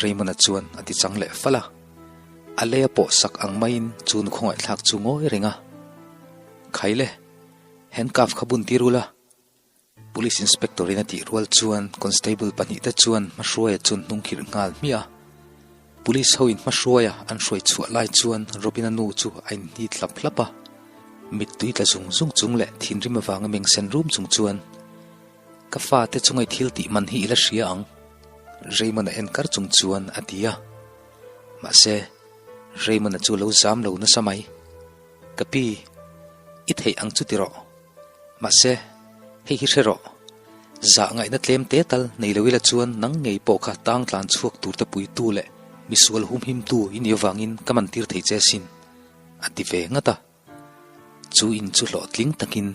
Raymond-a chuan a ti chang leh fal a. A lei a pawh sak ang maiin chu nu khawngaihthlak chu ngawi reng a. Khaile! Handcuff kha bun tir ula. Police Inspector in a tih rual chuan Constable pahnihte chuan hmahruaia chu an hnungkhirh nghal hmiah a. Police ho in hmahruaia an hruai chhuah lai chuan Robin-a nu chu a inhnit hlap hlap a. Mittui tla zung zung chung leh thinrim avanga meng sen rum chung chuan, Ka fate chunga i thil tih man hi i la hria ang, Raymond-a en kar chung chuan a ti a. Mahse, Raymond-a chu lo zam lo nasa mai. Ka pi, i theih ang chu ti rawh. Mahse, hei hi hre rawh. Zah ngaihna tlem te tal nei lo ila chuan nang ngei pawh kha tang tlan chhuak tur te puitu leh misual humhimtu i nih avangin ka man tir thei che sin, a ti ve ngat a. Chu in chu hlawhtling takin.